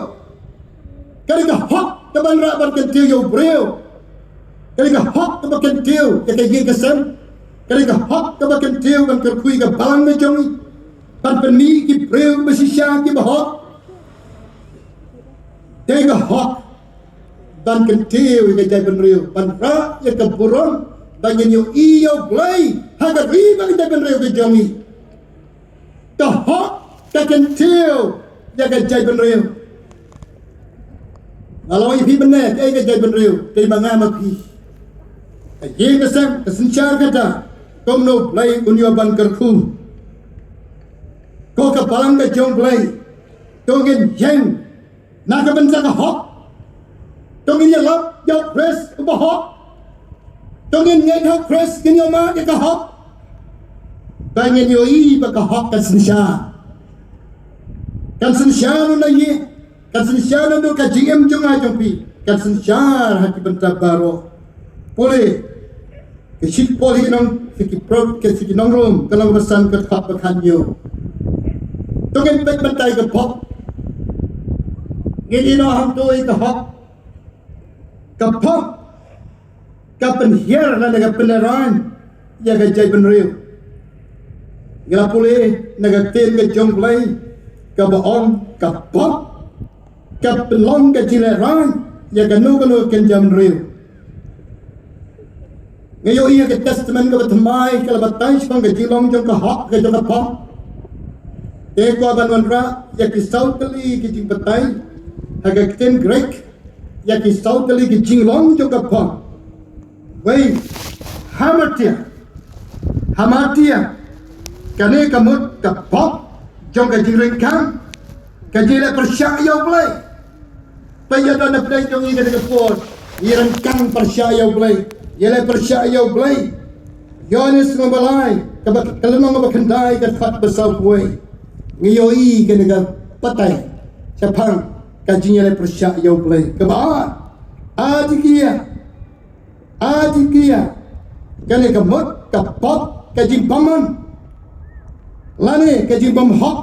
Ka dei ka hok kaban rah ban kyntiew ïa u briew. Ka dei ka hok kaba kyntiew ïa ka ïing ka sem. Ka dei ka hok kaba kyntiew ban kyrkhu ïa ka balang ka jong ngi, ban pynmih ki briew ba shisha kiba hok. Dei ka hok ban kyntiew ïa ka jaitbynriew, ban rah ïa ka burom ba ngin ïohi ïa u Blei ha ka ri bad ka jaitbynriew ka jong ngi. Ka hok ka kyntiew ïa ka jaitbynriew. Nga la ong ïa phi mynne, kaei ka jaitbynriew? Kaei ma nga ma phi? Ka ïing ka sem, ka synshar kata, kumno u Blei un ïoh ban kyrkhu? Ko ka balang ka jong u Blei, to ngin ïeng na ka bynta ka hok. To ngin ïalap ïa u Khrist uba hok. To ngin ngeit ha u Khrist, ngin ïohmad ïa ka hok. Ba ngin ïohi ba ka hok kan synshar. Kan synshar na ïing, kan synshar na ka jingim jong nga jong phi. ka synshar ha ki bynta baroh. Pule, ka shithi Paul sha ki nong, sha ki pro-, ka shithi ki nong Rom, ka lynnong ba san, ka dkhot ba khathynñiew. To ngin peit mynta ïa ka pop. Ngin ïohi hangto ïa ka hok. Ka pop ka pynhiar lane ka pynlehraiñ ïa ka jaitbynriew. Ngi la pule na ka ktien ka jong U Blei kaba ong ka pop ka pynlong ka jinglehrain ïa kano kano ka kynja bynriew. Nga ïohi ïa ka Testament kaba thymmai ka la batai shaphang ka jinglong jong ka hok, ka jong ka pop. Te kwah ban wanrah ïa ki saw tylli ki jingbatai ha ka ktien Greek ïa ki saw tylli ki jinglong jong ka pop. Wei, hamartia. Hamartia. Kane ka mut ka pop jong ka jingryngkang, ka jingleh pyrshah ïa U Blei. Peit ïa ka na pdeng jong ngi kane ka por, ngi ryngkang pyrshah ïa U Blei, ïaleh pyrshah ïa U Blei. Ïoannis lynnong ba lai, kaba, ka lynnong kaba khyndai, ka dkhot ba sawphew wei. Ngi ïohi kane ka batai shaphang ka jingïaleh pyrshah ïa U Blei. Kaba ar, adikia. Adikia, kane ka mut ka pop ka jingbymman lane ka jingbymhok.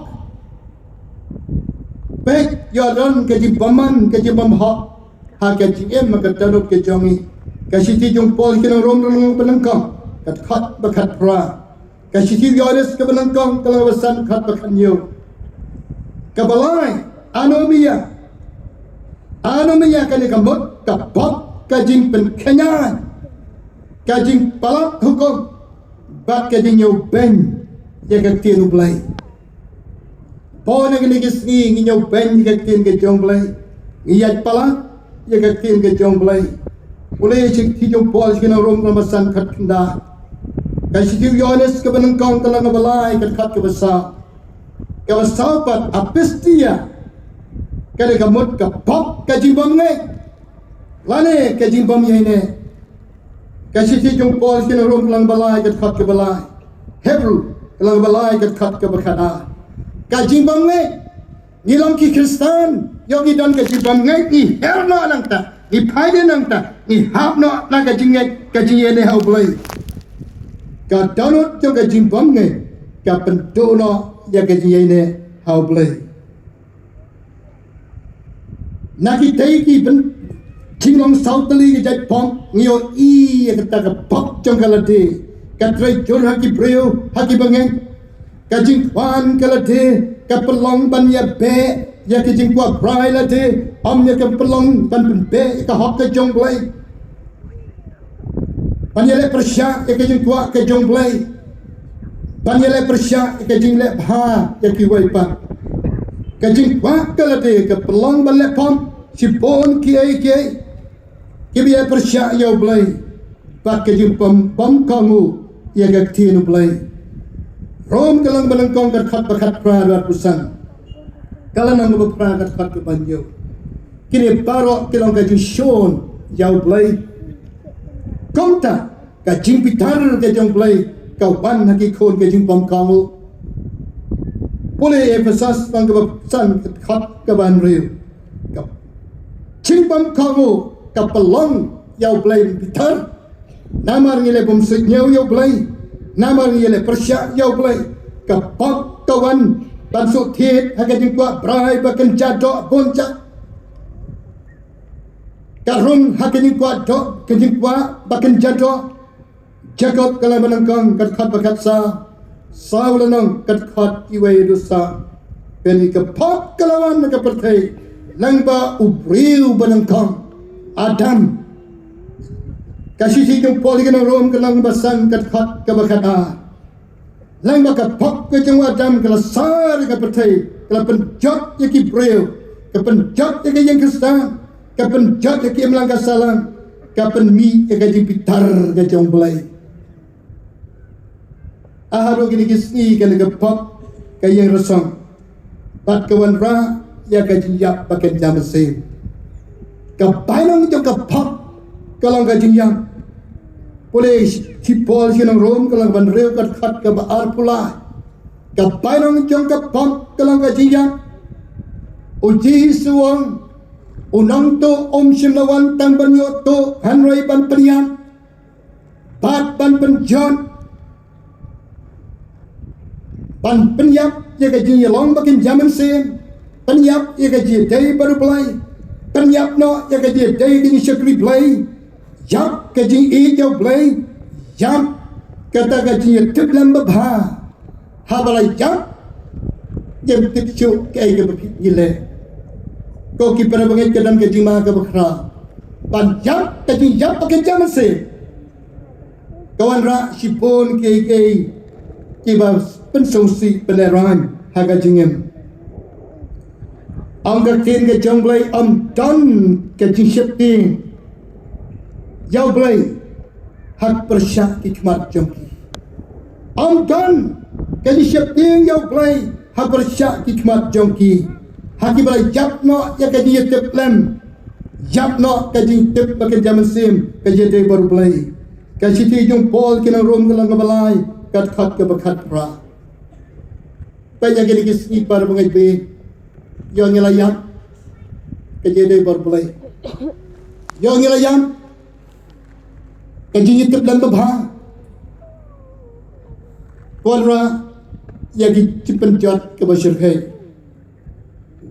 Peit, ïoh don ka jingbymman, ka jingbymhok ha ka jingim, ha ka dohnud ka jong ngi. Ka shithi jong u Paul sha ki nong Rom, lynnong ba nyngkong, ka dkhot ba khatphra. Ka shithi u Ïoannis kaba nyngkong, ka lynnong ba san, dkhot ba khathynñiew. Kaba lai, anomia. Anomia, kane ka mut ka pop ka jingpynkynjah, ka jingpalat hukum, bad ka jingïohbeiñ ïa ka ktien U Blei. Bun na kine ki sngi ngi ïohbeiñ ïa ka ktien ka jong U Blei, ngi ïaid palat ïa ka ktien ka jong U Blei. Pule shithi jong u Paul sha ki nong Rom, lynnong ba san, dkhot khyndai. Ka shithi u Ïoannis kaba nyngkong, ka lynnong ba lai, ka dkhot kaba saw. Kaba saw pat, apistia, kane ka mut ka pop ka jingbymngeit lane ka jingbymïaineh. Ka shithi jong u Paul sha ki nong Rom, ka lynnong ba lai, ka dkhot kaba lai. Hebru, ka lynnong ba lai, ka dkhot kaba khatar. Ka jingbymngeit. Ngi long ki Khristan, ïoh ngi don ka jingbymngeit, ngi her noh nangta, ngi phai noh nangta, ngi hap noh na ka jingngeit, ka jingïaineh ha U Blei. Ka dohnud jong ka jingbymngeit ka pynduh noh ïa ka jingïaineh ha U Blei. Na kitei ki byn-, jinglong saw tylli ki jait pop, ngi ïohi ïa kata ka pop jong ka lade, ka trei jur ha ki briew, ha ki bangeit. Ka jingkwah ka lade ka pynlong ban ïabeh ïa ka jingkwah brai lade, ym ïa ka pynlong ban pynbeh ïa ka hok ka jong U Blei. Ban ïaleh pyrshah ïa ka jingkwah ka jong U Blei. Ban ïaleh pyrshah ïa ka jingleh bha ïa kiwei pat. Ka jingkwah ka lade ka pynlong ban leh pop shibun kiei kiei kiba ïaleh pyrshah ïa U Blei bad ka jingbym, bym kohnguh ïa ka ktien U Blei. Rom ka lynnong ba nyngkong, ka dkhot ba khatphra, dkhot ba san. Ka lynnong ba phra, ka dkhot kaba hynñiew. Kine baroh ki long ka jingshun ïa U Blei. Kumta ka jingbitar ka jong U Blei ka wan ha ki khun ka jingbym kohnguh. Pule Ephesos lynnong kaba san, ka dkhot kaba hynriew. Ka jingbym kohnguh ka pynlong ïa U Blei ban bitar. Namar ngi la bym suidñiew ïa U Blei, namar ngi la pyrshah ïa U Blei, ka pop ka wan ban shu thied ha ka jingkwah brai ba kynja doh bun jait. Ka rung ha ka jingkwah doh, ka jingkwah ba kynja doh. Jakob ka lynnong ba nyngkong, ka dkhot ba khatsaw. Saw lynnong, ka dkhot iwei haduh saw. Peit, ka pop ka la wan ha ka pyrthei lyngba u briew ba nyngkong, Adam. Ka shithi jong u Paul sha ki nong Rom, ka lynnong ba san, ka dkhot kaba khatar. Lyngba ka pop ka jong u Adam ka la sar ïa ka pyrthei, ka la pynjot ïa ki briew, ka pynjot ïa ka ïing Khristan, ka pynjot ïa ki imlang ka sahlang, ka pynmih ïa ka jingbitar ka jong U Blei. Haduh kine ki sngi kane ka pop ka ïeng rasong bad ka wanrah ïa ka jingïap ba kynja mynsiem. Ka bainong jong ka pop ka long ka jingïap. Pule shithi u Paul sha ki nong Rom, ka lynnong ba hynriew, ka dkhot kaba arphew lai. Ka bainong jong ka pop ka long ka jingïap. U Jisu u ong, U nongtuh um shym la wan tang ban ïoh tuh, hynrei ban pynïap, bad ban pynjot, ban pynïap ïa ka jingïalong ba kynja mynsiem, pynïap ïa ka jingïadei bad U Blei, pynïap noh ïa ka jingïadei ka jingshakri Blei, ïap ka jingïeit ïa U Blei, ïap kata ka jingïatiplem babha. Haba la ïap, ngim tip shuh kaei kaba phi ngi leh. Ko ki para bangeit, ka don ka jingma kaba khraw ban ïap ka jingïap ba kynja mynsiem. Ka wanrah shibun kiei kiei kiba pynsngewsih pynlehraiñ ha ka jingim. Ong ka ktien ka jong U Blei, ym don ka jingsheptieng ïa U Blei ha pyrshah ki khmat jong ki. Ym don ka jingsheptieng ïa U Blei ha pyrshah ki khmat jong ki. Ha kiba la ïap noh ïa ka jingïatiplem, ïap noh ka jingtip ba kynja mynsiem, ka jingïadei bad U Blei. Ka shithi jong u Paul ki nong Rom ka lynnong kaba lai, ka dkhot kaba khatphra. Peit ïa kine ki sngi para bangeit, phi, ïoh ngi la ïap ka jingïadei bad U Blei. Ïoh ngi la ïap ka jingïatiplem babha. Ka wanrah ïa ki jingpynjot kaba shyrkhei.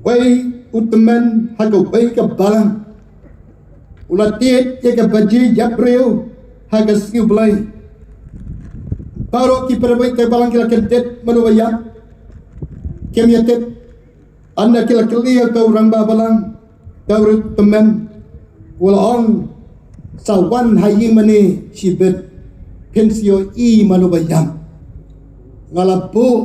Wei u tymmen ha kawei ka balang u la tied ïa ka baje ïap briew ha ka sngi U Blei. Baroh ki para bangeit ka balang ki la kyntiew mano ba ïap. Kim ïatip. Ynda ki la kylli ïa uta u rangbah balang, uta u tymmen u la ong, sa wan ha ïingmane shibit, phin sa ïohi mano ba ïap. Nga la buh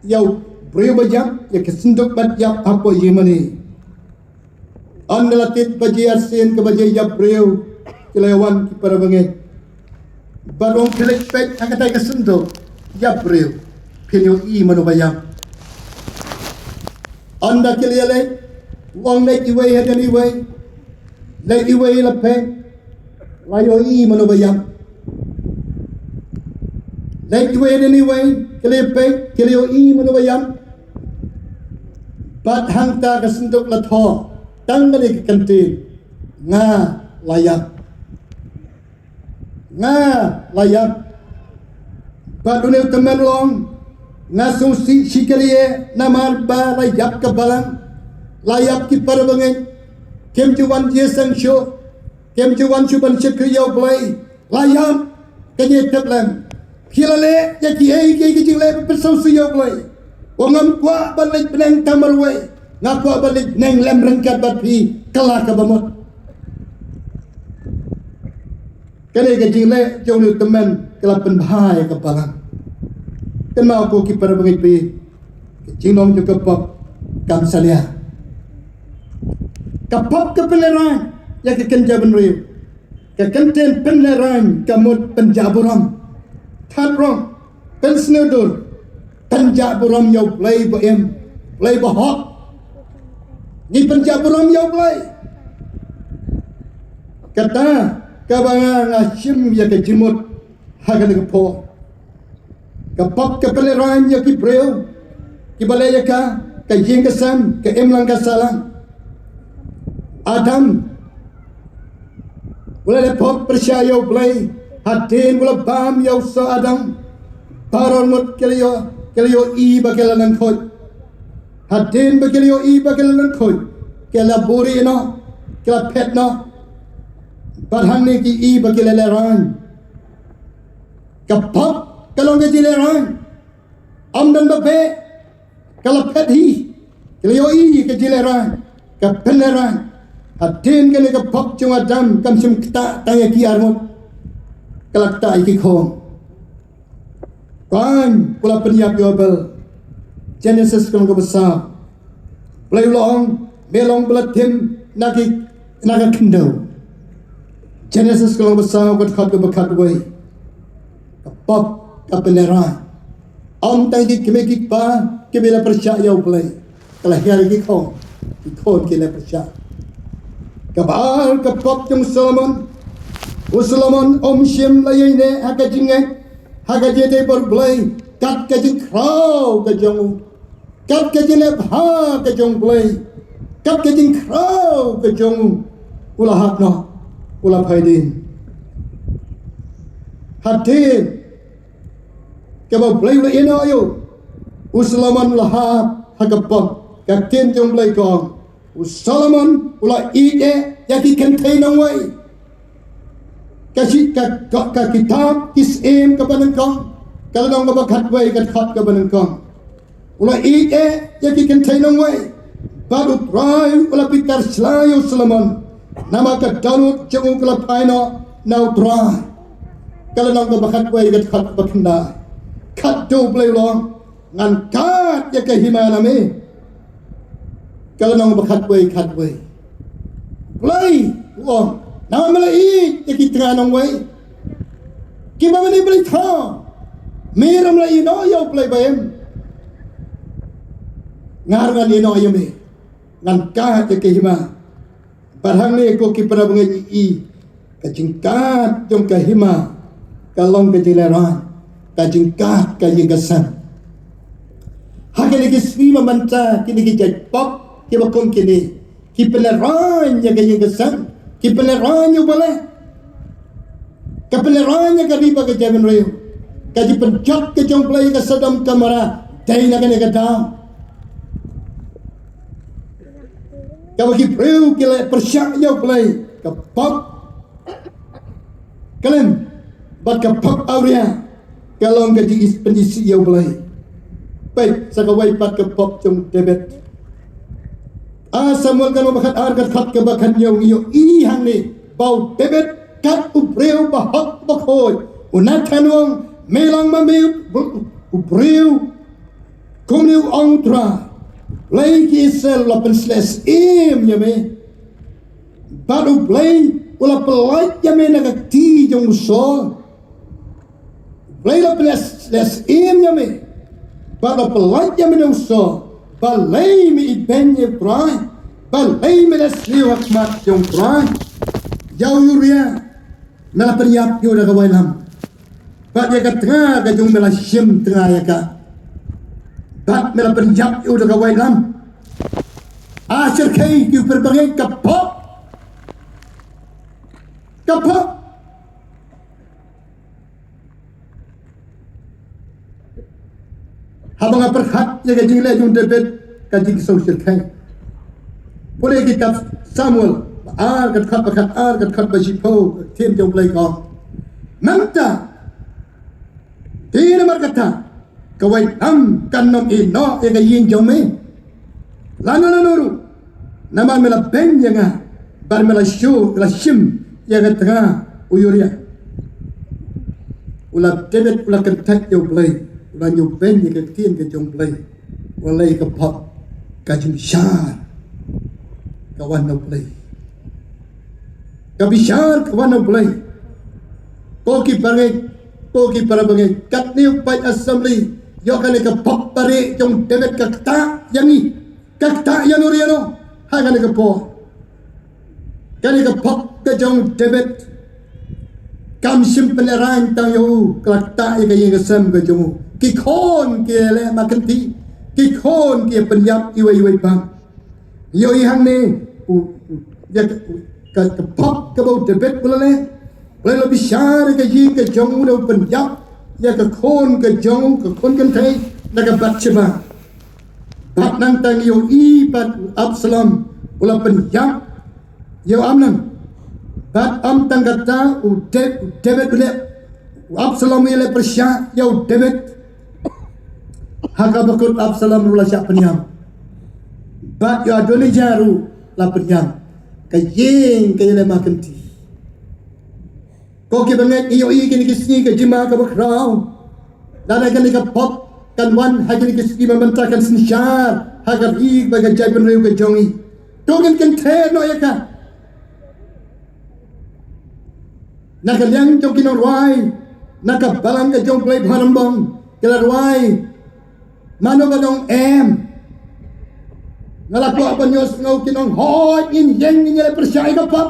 ïa u briew ba ïap ïa ka synduk bat ïap hapoh ïingmane. Ynda la tied baje arsien ka baje ïap briew, ki la ïa wan ki para bangeit. Bad u ong, phi leit peit ha katai ka synduk ïap briew, phin ïohi mano ba ïap. Ynda ki la ïa leit, u ong, leit iwei hadien iwei, leit iwei la peit, la ïohi mano ba ïap. Leit iwei hadien iwei, ki la ïa peit, ki la ïohi mano ba ïap. Bad hangta ka synduk la thoh, tang kane ka kyntien, nga la ïap. Nga la ïap. Bad une u tymmen u ong, nga sngewsih shikatdei namar ba la ïap ka balang, la ïap ki para bangeit, kim ju wan jingïaseng shuh, kim ju wan shuh ban shakri ïa U Blei. La ïap ka jingïatiplem. Phi la leh ïa kiei kiei ki jingleh ba pynsngewsih ïa U Blei. Wa ngam kwah ban leit bneng tang marwei, nga kwah ban leit bneng lem ryngkat bad phi, kylla kaba mut. Kane ka jingleh jong une u tymmen ka la pynbha ïa ka balang. Kynmaw ko ki para bangeit, phi, ka jinglong jong ka pop kam salia. Ka pop ka pynlehraiñ ïa ka kynja bynriew. Ka kyntien pynlehraiñ ka mut pynjah burom. Thad rong, pynsngewdur, pynjah burom ïa U Blei ba im, Blei ba hok. Ngi pynjah burom ïa U Blei. Kata kaba nga, nga shim ïa ka jingmut ha kane ka por. Ka pop ka pynlehraiñ ïa ki briew kiba leh ïa ka, ka ïing ka sem, ka imlang ka sahlang. Adam u la leh pop pyrshah ïa U Blei, hadien u la bam ïa u soh Adam, baroh mut ki la ïoh, ki la ïohi ba ki la lyngkhuid. Hadien ba ki la ïohi ba ki la lyngkhuid, ki la buhrieh noh, ki la phet noh. Bad hangne ki i ba ki la lehraiñ. Ka pop ka long ka jinglehraiñ. Ym don ba beh, ka la phet hi, ka la ïohi ka jinglehraiñ, ka pynlehraiñ. Hadien kane ka pop jong u Adam kam shym ktah tang ïa ki arngut, ka la ktah ïa ki khun. Kain u la pynïap ïa u Abel. Genesis ka lynnong kaba saw. Blei u la ong, me long ba la tim na ki, na ka khyndew. Genesis ka lynnong kaba saw, ka dkhot kaba khatwei. Ka pop ka pynlehraiñ. Ym tang ki kmie ki kpa kiba la pyrshah ïa U Blei, ka la hiar ïa ki khun, ki khun ki la pyrshah. Kaba ar, ka pop jong u Solomon. U Solomon um shym la ïaineh ha ka jingngeit, ha ka jingïadei bad U Blei, kat ka jingkhraw ka jong u, kat ka jingleh bha ka jong U Blei. Kat ka jingkhraw ka jong u, u la hap noh, u la phai dien. Hadien kaba U Blei u la ïehnoh ïa u, u Solomon u la hap ha ka pop. Ka ktien jong U Blei ka ong, u Solomon u la ïeit ïa ki kynthei nongwei. Ka shi, ka, ka, ka kitab Ki Syiem kaba nyngkong, ka lynnong kaba khatwei, ka dkhot kaba nyngkong. U la ïeit ïa ki kynthei nongwei. Bad U Trai u la pynkylla ïa u Solomon. Namar ka dohnud jong u ka la phai noh na U Trai. Ka lynnong kaba khatwei, ka dkhot kaba khyndai. Katto U Blei u la ong, ngan kad ïa ka hima na me. Ka lynnong ba khatwei, khatwei. Blei u ong, namar me la ïeit ïa ki tnga nongwei, kiba mane Blei thaw. Me ruh me la ïehnoh ïa u Blei ba im. Nga ruh ngan ïehnoh ïa me. Ngan kad ïa ka hima. Bad hangne ko ki para bangeit, i, ka jingkad jong ka hima ka long ka jinglehrain ka jingkad ka ïing ka sem. Ha kine ki sngi mynta, kine ki jait pop kiba kum kine ki pynlehrain ïa ka ïing ka sem, ki pynlehrain ïa u balei, ka pynlehrain ïa ka ri bad ka jaitbynriew. Ka jingpynjot ka jong U Blei ïa ka Sodom Gomorrah dei na kane ka daw. Kaba ki briew ki la pyrshah ïa U Blei, ka pop klim bad ka pop awria ka long ka jingpynisih ïa U Blei. Peit sa kawei pat ka pop jong u David. Ar Samuel ka lynnong ba khatar, ka dkhot kaba khathynñiew, ngi ïohi hangne ba u David kat u briew ba hok ba khuid. U Nathan u ong, me long ma me u briew kumne u ong U Trai, Blei ki Israel u la pynsleh syiem ïa me. Bad U Blei u la pyllait ïa me na ka kti jong u Saul. U Blei u la pynsleh syiem ïa me. Bad u la pyllait ïa me na u Saul. Balei me ibeiñ ïa U Trai? Balei me leh sniew ha khmat jong U Trai? Ïa u Uriah me la pynïap ïa u da ka wailam. Bad ïa ka tnga ka jong me la shim tnga ïa ka. Bad me la pynïap ïa u da ka wailam. A shyrkhei ki para bangeit, ka pop. Ka pop. Haba nga pyrkhat ïa ka jingleh jong u David, ka jingsngewsih khie. Pule kitab Samuel ba ar, ka dkhot ba khatar, ka dkhot ba shiphew, ka ktien jong U Blei ka ong, mynta, te namar kata ka wailam kan ym ïehnoh ïa ka ïing jong me. Lano lano ruh, namar me la beiñ ïa nga, bad me la shu, la shim ïa ka tnga u Uriah. U la David u la kyntait ïa U Blei, u la ñiewbeiñ ïa ka ktien ka jong U Blei. U la leh ka pop, ka jingbishar ka wan na U Blei. Ka bishar ka wan na U Blei. Ko ki bangeit, ko ki para bangeit, katne u paid assembly, ïoh kane ka pop barieh jong u David ka ktah ïa ngi. Ka ktah ïano ïano ha kane ka por. Kane ka pop ka jong u David kam shym pynlehrain tang ïa u, ka la ktah ïa ka ïing ka sem ka jong u. Ki khun ki leh ma kynti, ki khun ki pynïap iwei iwei bang. Ïohi hangne u, u, ïa ka, ka, ka pop kaba u David u la leh. U la bishar ïa ka ïing ka jong u da u pynïap ïa ka khun ka jong u, ka khun kynthei, da ka Bathsheba. Bad nangta ngi ïohi pat u Absalom u la pynïap ïa u Amnon. Bad ym tang kata, u Da-, u David u leh, u Absalom u leh pyrshah ïa u David. Ha kaba kut Absalom ruh la shah pynïap. Bad ïa u Adonijah ruh la pynïap. Ka ïing ka ïaleh ma kynti. Ko ki bangeit, ngi ïohi kine ki sngi ka jingma kaba khraw. Lada kane ka pop kan wan ha kine ki sngi, mynta kan synshar ha ka ri bad ka jaitbynriew ka jong ngi. To ngin kynthei noh ïa ka. Na ka liang jong ki nongrwai, na ka balang ka jong U Blei Bharombong, ki la rwai mano ba dang em. Nga la kwah ban ïohsngew ki nonghoi, ngin ïeng ngin ïaleh pyrshah ïa ka pop.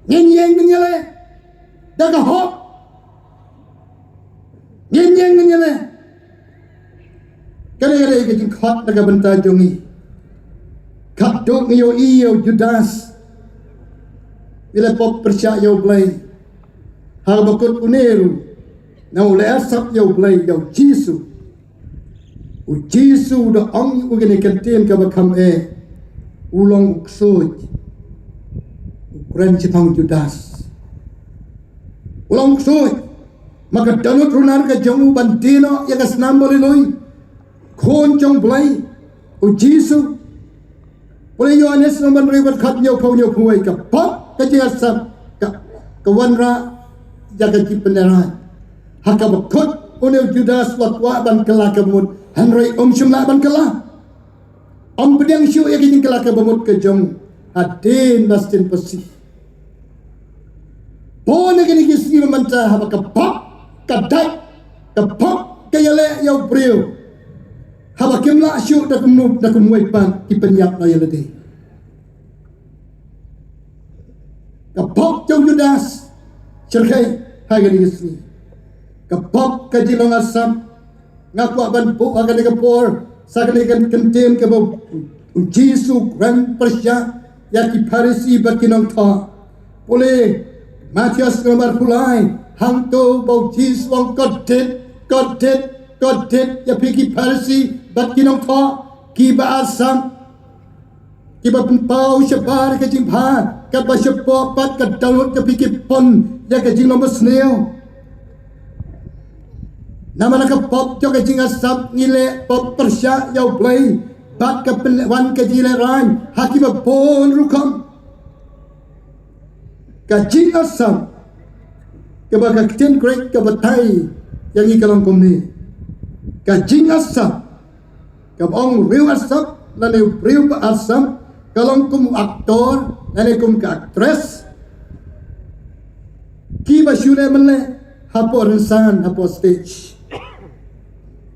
Ngin ïeng ngin ïaleh da ka hok. Ngin ïeng ngin ïaleh. Kane ka dei ka jingkhot na ka bynta jong ngi. Duk ngi ïohi ïa u Judas, u la pop pyrshah ïa u Blei. Haba kut une ruh, na u la arsap ïa u Blei, ïa u Jisu. U Jisu u da ong ïa u kane ka ktien kaba kham eh, u long u ksuid. U kren shaphang u Judas. U long u ksuid. Ma ka dohnud runar ka jong u ban die noh ïa ka snam ba lui lui. Khun jong u Blei, u Jisu. Pule Ïoannis lynnong ba hynriew, dkhot hynñiewphew, hynñiewphew wei, ka pop ka jingarsap, ka, ka wanrah ïa ka jingpynlehrain. Ha kaba kut une u Judas u la kwah ban kylla ka bamut, hynrei um shym lah ban kylla. Um pdiang shuh ïa ka jingkylla ka bamut ka jong u hadien ba sdien phasi. Bun na kine ki sngi mynta haba ka pop ka dait, ka pop ka ïaleh ïa u briew. Haba kim lah shuh da kumno, da kumwei pat ki pynïap noh ïa lade. Ka pop jong u Judas, shyrkhei ha kine ki sngi. Ka pop ka jinglong arsap, nga kwah ban buh ha kane ka por sa kane ka ktien kaba u Jisu u kren pyrshah ïa ki Pharisi bad ki nongthoh. Pule Mathaios lynnong ba arphew lai, hangto ba u Jisu u ong, "Kordit, kordit, kordit ïa phi ki Pharisi bad ki nongthoh kiba arsap, kiba pynpaw shabar ka jingbha, katba shapoh pat ka dohnud jong phi ki pun ïa ka jinglong basniew." Namar ka pop jong ka jingarsap ngi leh pop pyrshah ïa u Blei bad ka pynleh wan ka jingïalehrain ha kiba bun rukom. Ka jingarsap kaba ka ktien Grik ka batai ïa ngi ka long kumne. Ka jingarsap, kaba ong u riew arsap lane u briew ba arsap, ka long kum u aktor lane kum ka aktris kiba shu leh mynleh hapoh rynsan, hapoh stage.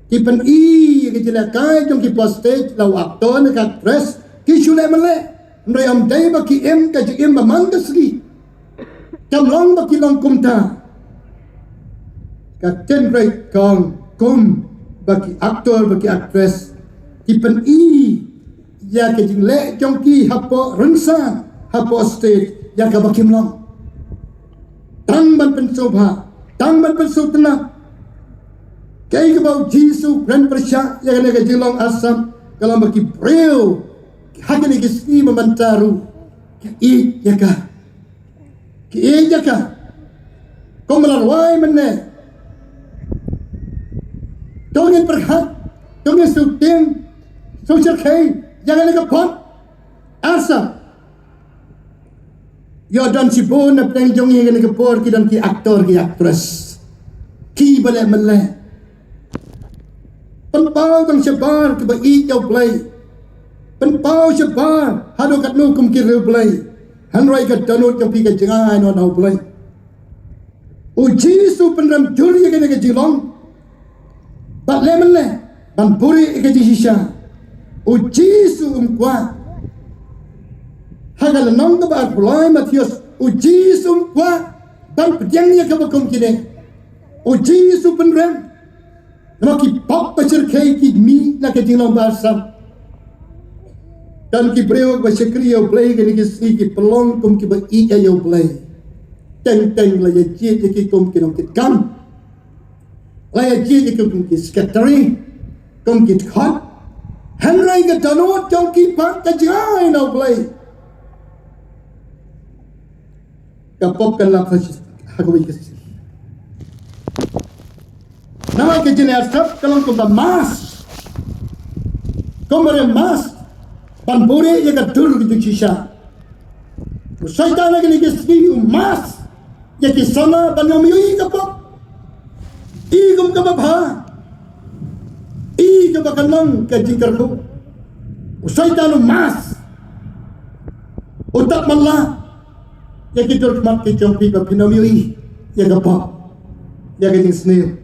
Ki pyni ïa ka jingïalehkai jong ki hapoh stage, la u aktor ne ka aktris ki shu leh mynleh. Hynrei ym dei ba ki im ka jingim ba man ka sngi. Kam long ba ki long kumta. Ka ktien Grik ka ong kum ba ki aktor, ba ki aktris ki pyni ïa ka jingleh jong ki hapoh rynsan, hapoh stage, ïa kaba kim long. Tang ban pynsngewbha, tang ban pynsngewtynnat. Kaei kaba u Jisu u kren pyrshah ïa kane ka jinglong arsap, ka long ba ki briew ha kine ki sngi ba mynta ruh ki ïeit ïa ka. Ki ïeit ïa ka. Kumba la rwai mynne. To ngin pyrkhat, to ngin sngewthuh, sngewshyrkhei ïa kane ka pop arsap. Ïoh don shibun na pdeng jong ngi ha kane ka por ki don ki aktor, ki aktris kiba leh mynleh. Pynpaw tang shabar kiba ïeit ïa u Blei. Pynpaw shabar haduh katno kum ki riewblei. Hynrei ka dohnud jong phi ka jngai noh na u Blei. U Jisu u pynrem jur ïa kane ka jinglong. Bad leh mynleh ban buhrieh ïa ka jingshisha. U Jisu um kwah. Ha ka lynnong kaba arphew lai Mathaios, u Jisu um kwah ban pdiang ïa kaba kum kine. U Jisu u pynrem. Namar ki pop ba shyrkhei ki mih na ka jinglong ba arsap. Don ki briew ba shakri ïa u Blei kine ki sngi, ki pynlong kum kiba ïeit ïa u Blei. Teng teng la ïa jied ïa ki kum ki nongkitkam. La ïa jied ïa ki kum ki secretary, kum ki dkhot. Hynrei ka dohnud jong ki pat ka jngai na u Blei. Ka pop kan lap ha kawei ka sngi. Namar ka jingïasap ka long kumba mask. Kumba rem mask ban buhrieh ïa ka dur ka jingshisha. U Soitan ha kine ki sngi u mask ïa ki samla ban ym ïohi ka pop. I kum kaba bha. I kaba kan long ka jingkyrkhu. U Soitan u mask. U tap matlah ïa ki dur khmat ki jong phi ba phin ym ïohi ïa ka pop, ïa ka jingsniew.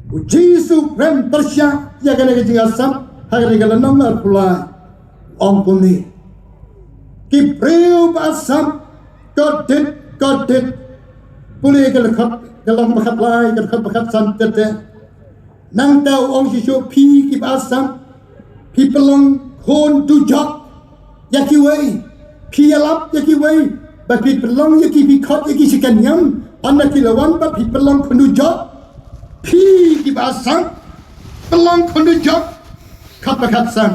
U Jisu u kren pyrshah ïa kane ka jingïasap ha kane ka lynnong arphew lai. Ong kumne. Ki briew ba arsap, kordit, kordit. Pule ka dkhot, ka lynnong ba khatlai, ka dkhot ba khatsan, tete. Nangta u ong shisha, phi kiba arsap, phi pynlong khun dujok. ïa kiwei, phi ïalap ïa kiwei, ba phi pynlong ïa ki, phi khot ïa ki sha ka niam, ynda ki la wan bad phi pynlong khyndiat jop. Phi kiba sah, pynlong khyndiat jop, khatba khatsan.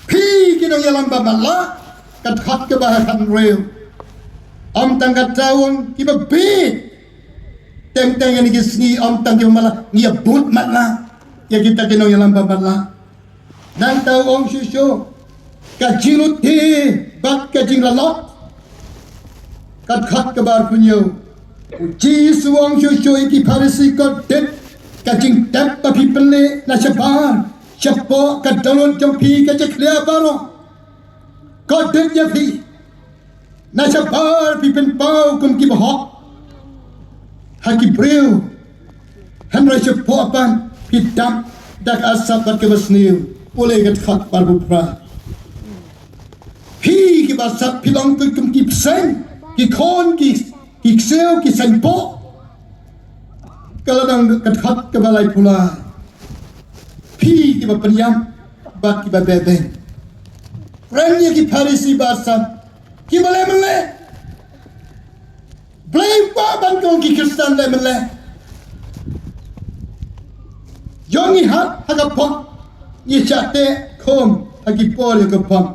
Phi ki nongïalam ba matlah, ka dkhot kaba khathynriew. Ym tang kata, u ong kiba bieit. Teng teng ïa kine ki sngi, ym tang kiba matlah, ngi ïa bud matlah ïa kita ki nongïalam ba matlah. Nangta u ong shuh shuh, ka jinglute bad ka jinglalot. Ka dkhot kaba arphew hynñiew. U Jisu u ong shuh shuh ïa ki Pharisi, ko dit ka jingtep ba phi pynleh na shabar, shapoh ka dohnud jong phi ka jakhlia baroh. Ko dit ïa phi. Na shabar phi pynpaw kum kiba hok ha ki briew, hynrei shapoh pat phi dap da ka asap bad kaba sniew. U leh ka dkhot ba arphew phra. Phi kiba sap, phi long kum ki bseiñ, ki khun, ki, ki ksiew, ki seiñpoh. Ka la dang ka dkhot kaba laiphew lai. Phi kiba pynïap bad kiba beh beiñ. Kren ïa ki Pharisi ba sap, kiba leh mynleh. Blei ba ban kong ki Khristan leh mynleh. Ïong ngi hat ha ka pop, ngi shah teh khum ha ki por ïa ka pop.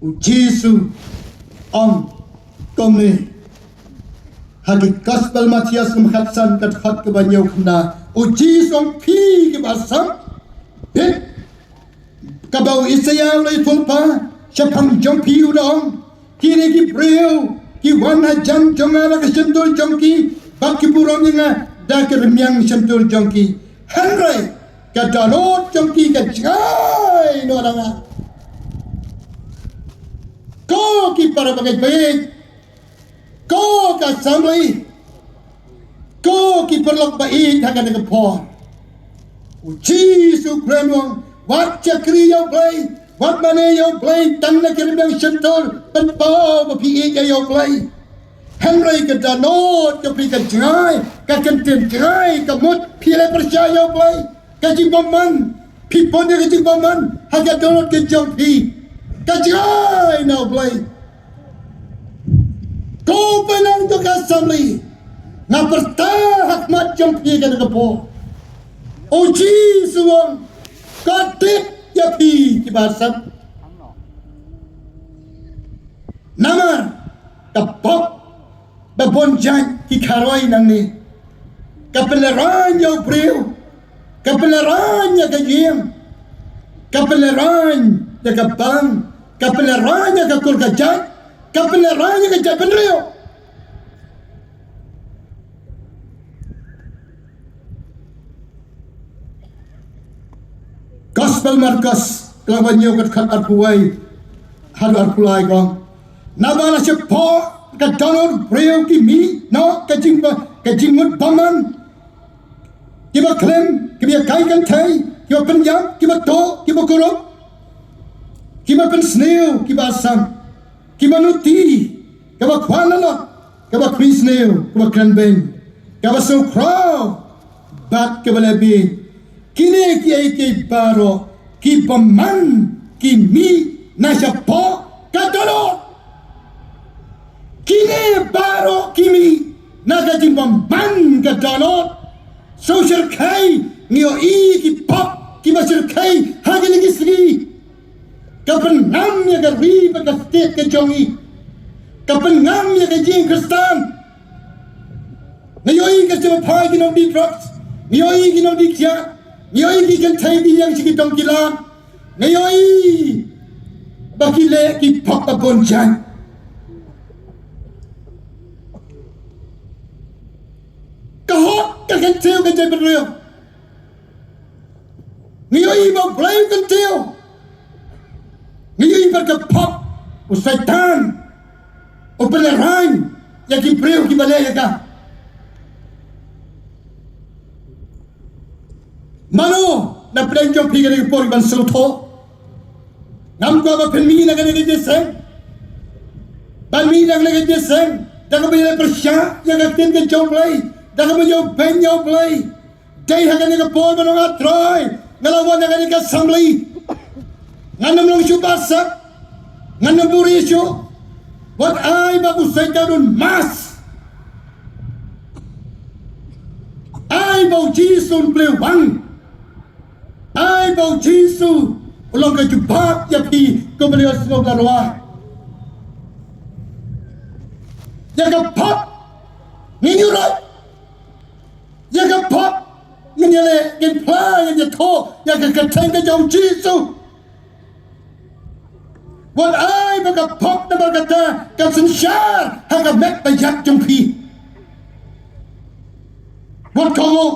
U Jisu ong kumne. Ha ki Gospel Mathaios lyngba khatsan, ka dkhot kaba hynñiew khyndai. U Jisu ong, phi kiba sap. Bit kaba u Isaïah u la ïathuhlypa shaphang jong phi, u da ong, kine ki briew ki wan hajan jong nga da ka shyntur jong ki, bad ki burom ïa nga da ka rmiang shyntur jong ki. Hynrei ka dohnud jong ki ka jngai noh na nga. Ko ki para bangeit bangeit, ko ka assembly, ko ki paralok ba ïeit ha kane ka por. U Jisu u kren u ong, wat shakri ïa U Blei, wat mane ïa U Blei tang na ki rmiang shyntur, pynpaw ba phi ïeit ïa U Blei. Hynrei ka dohnud ka phi ka jngai, ka kyntien jngai, ka mut phi leh pyrshah ïa U Blei. Ka jingbymman, phi pynïa ka jingbymman ha ka dohnud ka jong phi. Ka jngai na U Blei. Ko paidlang jong ka assembly, nga pyrta ha khmat jong phi kane ka por. U Jisu u ong, ko dit ïa phi kiba sap. Namar ka pop ba bun jait ki kharoi nangne. Ka pynlehraiñ ïa u briew, ka pynlehraiñ ïa ka ïing, ka pynlehraiñ ïa ka balang, ka pynlehraiñ ïa ka kur ka jait, ka pynlehraiñ ïa ka jaitbynriew. Gospel Markos, ka lynnong ba hynñiew, ka dkhot arphew wei haduh arphew lai, ka ong, naba la shapoh ka dohnud briew ki mih noh ka jingba, ka jingmut bymman, kiba khlem, kiba ïakai kynthei, kiba pynïap, kiba tuh, kiba kurup, kiba pynsniew, kiba asam, kiba nuti, kiba kwah lalot, kiba khmih sniew, kiba kren beiñ, kiba sngewkhraw, bad kiba leh bieit. Kine kiei kiei baroh ki bymman ki mih na shapoh ka dohnud. Kine baroh ki mih na ka jingbymman ka dohnud. Sngewshyrkhei, ngi ïohi ki pop kiba shyrkhei ha kine ki sngi. Ka pynngam ïa ka ri bad ka state ka jong ngi. Ka pynngam ïa ka jingkhristan. Ngi ïohi ka jingphai ki nongdie drugs. Ngi ïohi ki nongdie khiah. Ngi ïohi ki kynthei ki ïeng sha ki dong ki lad. Ngi ïohi ba ki leh ki pop ba bun jait. Ka hok ka kyntiew ka jaitbynriew. Ngi ïohi ba U Blei u kyntiew. Ngi ïohi ba ka pop, u Soitan u pynlehraiñ ïa ki briew kiba leh ïa ka. Mano na pdeng jong phi kane ka por ban sngewthuh? Ngam kwah ba phin mih na kane ka jingïaseng. Ban mih na kane ka jingïaseng da kaba ïaleh pyrshah ïa ka ktien ka jong U Blei, da kaba ïoh beiñ ïa U Blei. Dei ha kane ka por ban ong, A Trai, nga la wan ha kane ka assembly. Ngan ym long shuh ba sep, ngan ym buhrieh shuh. Wat ai ba u Soitan un mas. Ai ba u Jisu un plie wang. Ai ba u Jisu u long ka jubab ïa phi, kumba la ïohsngew ka roi. Ïa ka pop ngin ïuh rai. Ïa ka pop ngin ïaleh, ngin phla, ngin ïathuh ïa ka kyrteng ka jong u Jisu. Wat ai ba ka pop namar kata kan synshar ha ka met ba ïap jong phi. Wat kohnguh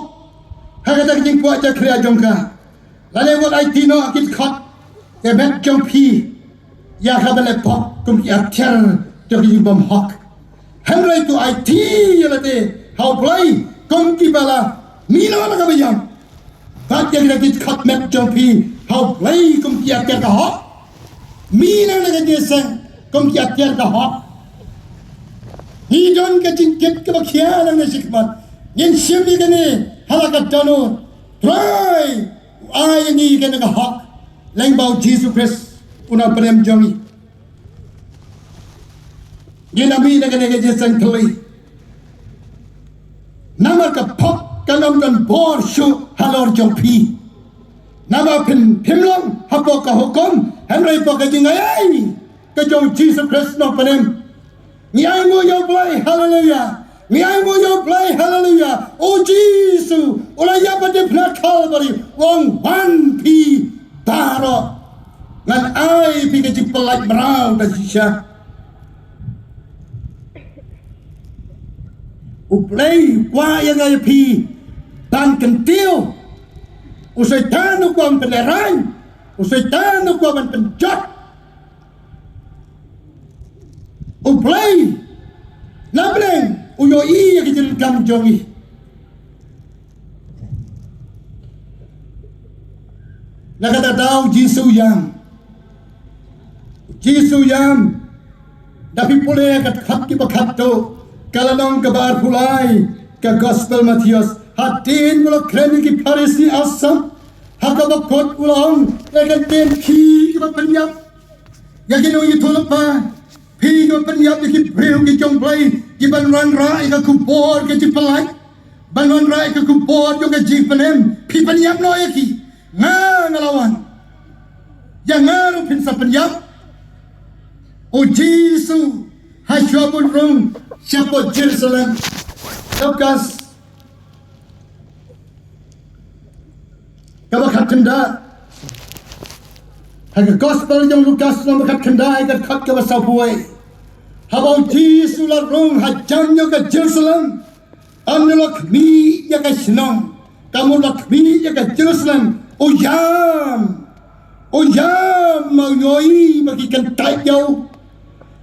ha kata ka jingkwah jakhlia jong ka. Lane wat aiti noh ki dkhot ïa ka met jong phi ïa ka ban leh pop kum ki atiar jong ki jingbym hok. Hynrei to aiti ïa lade ha U Blei kum kiba la mih noh na ka ba ïap. Bad ïa kita ki dkhot met jong phi ha U Blei kum ki atiar ka hok. Mih noh na ka jingïaseng kum ki atiar ka hok. Ngi don ka jingkit kaba khia nangne shakhmat. Ngin shim ïa kane ha la ka dohnud. Trai, u ai ïa ngi ïa kane ka hok lyngba u Jisu Khrist u nongpynim jong ngi. Ngin ym mih na kane ka jingïaseng thylli. Namar ka pop kan ym don bor shuh halor jong phi. Namar phin, phim long hapoh ka hukum, hynrei hapoh ka jingai ei ka jong u Jisu Khrist u nongpynim. Ngi ainguh ïa U Blei, haleluya. Ngi ainguh ïa U Blei, haleluya. U Jisu u la ïap ha diengphna Kalbari, u ong, wan phi baroh, ngan ai phi ka jingpyllait mraw da shisha. U Blei u kwah ïa nga ïa phi ban kyntiew. U Soitan u kwah ban pynlehraiñ. U Soitan u kwah ban pynjot. U Blei na bneng u ïohi ïa ka jingdonkam jong ngi. Na kata ka daw u Jisu u ïam. U Jisu u ïam. Da phi pule ka dkhot kiba khatduh, ka lynnong kaba arphew lai ka Gospel Mathaios. Hadien ba u la kren ïa ki Pharisi ha sap, ha kaba kut u la ong, ïa ka ktien phi kiba pynïap ïa ki nongïathuhlypa, phi kiba pynïap ïa ki briew ki jong U Blei, ki ban wanrah ïa ka khubor ka jingpyllait, ban wanrah ïa ka khubor jong ka jingpynim, phi pynïap noh ïa ki. Nga nga la wan. Ïa nga ruh phin sa pynïap. U Jisu ha shuwa ba un rung shapoh Jerusalem. Lukas kaba khatkhyndai. Ha ka Gospel jong u Lukas lynnong ba khatkhyndai, ka dkhot kaba sawphew wei. Haba u Jisu u la rung hajan ïa ka Jerusalem, ym da la khmih ïa ka shnong, ka mut u la khmih ïa ka Jerusalem. U ïam. U ïam, u ïohi ba ki kyntait ïa u.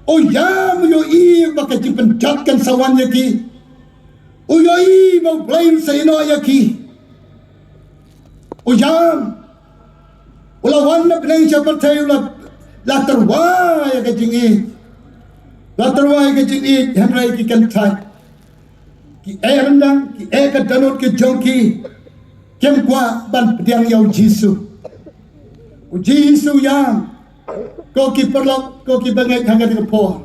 U ïam, u ïohi ba ka jingpynjot kan sa wan ïa ki. U ïohi ba U Blei un sa ïehnoh ïa ki. U ïam. U la wan na bneng sha pyrthei, u la, la tyrwa ïa ka jingïeit. La tyrwa ïa ka jingïeit, hynrei ki kyntait, ki eh ryndang, ki eh ka dohnud ka jong ki. Kim kwah ban pdiang ïa u Jisu. U Jisu u ïam. Ko ki paralok, ko ki bangeit ha kane ka por.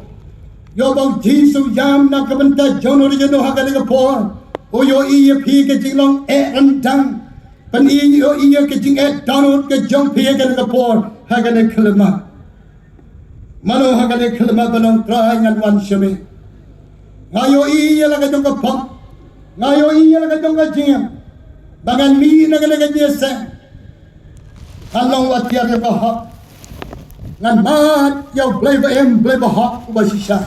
Ïoh ba u Jisu u ïam na ka bynta jong no jong no ha kane ka por. U ïohi ïa phi ka jinglong eh ryndang. Pyn-i ïohi ïa ka jingeh dohnud ka jong phi ha kane ka por, ha kane ka khyllipmat. Mano ha kane ka khyllipmat ban ong, Trai, ngan wan sha me. Nga ïohi ïa la ka jong ka pop. Nga ïohi ïa la ka jong ka jingim. Ba ngan mih na kane ka jingïaseng, ngan long wat ïa ka hok. Ngan mad ïa U Blei ba im, Blei ba hok, uba shisha.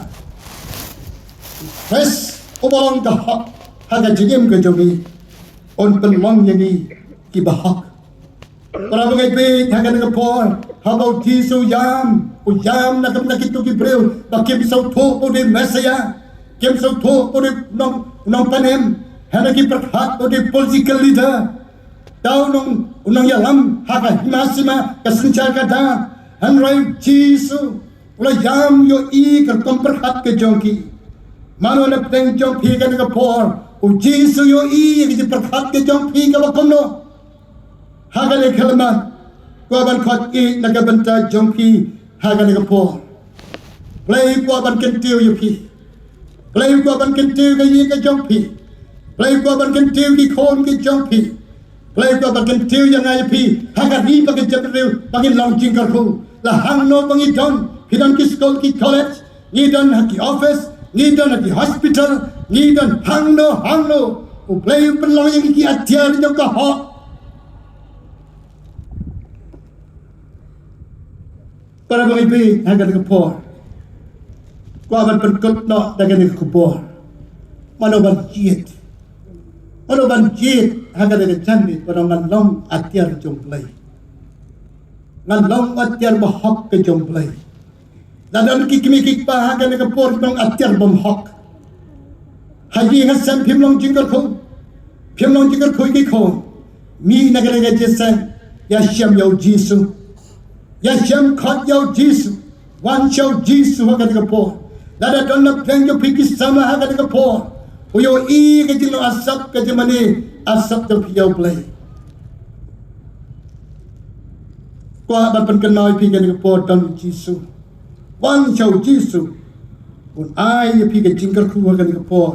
Khrist uba long ka hok ha ka jingim ka jong ngi, un pynlong ïa ngi kiba hok. Para bangeit, ha kane ka por, haba u Jisu u ïam, u ïam na ka bynta kito ki briew ba kim sngewthuh ba u dei Messaïah, kim sngewthuh ba u dei nong, nongpynim, hynrei ki pyrkhat ba u dei political leader. Te u nong, u nongïalam ha ka hima sima, ka synshar ka dar. Hynrei u Jisu u la ïam, u ïohi ka rukom pyrkhat ka jong ki. Mano na pdeng jong phi ha kane ka por? U Jisu u ïohi ka jingpyrkhat ka jong phi kaba kumno ha kane ka khyllipmat? kwah ban khot ïa na ka bynta jong phi ha kane ka por. Blei kwah ban kyntiew ïa phi. Blei kwah ban kyntiew ka ïing ka jong phi. Blei kwah ban kyntiew ki khun ki jong phi. Blei kwah ban kyntiew ïa nga ïa phi ha ka ri bad ka jaitbynriew ba ngin long jingkyrkhu. La hangno ba ngi don, phi don ki skul ki college, ngi don ha ki office, ngi don ha ki hospital, ngi don hangno hangno. U Blei u pynlong ïa ngi ki atiar jong ka hok. Para bangeit, ha kane ka por kwah ban pynkut noh da kane ka khubor. Mano ban jied, mano ban jied ha kane ka janmiet, mano ngan long atiar jong Blei. Ngan long atiar ba hok ka jong Blei. Lada ki kmie ki kpa ha kane ka por ki long atiar bymhok. Ha ïing ha sem phim long jingkyrkhu. Phim long jingkyrkhu ïa ki khun. Mih na kane ka jingïaseng, ïashem ïa u Jisu. Ïashem khot ïa u Jisu. Wan sha u Jisu ha kane ka por. Lada don na pdeng jong phi ki samla ha kane ka por, u ïohi ka jinglong asap ka jingmane asap jong phi ïa u Blei. Kwah ban pynkynmaw ïa phi kane ka por, don u Jisu. Wan sha u Jisu. Un ai ïa phi ka jingkyrkhu ha kane ka por.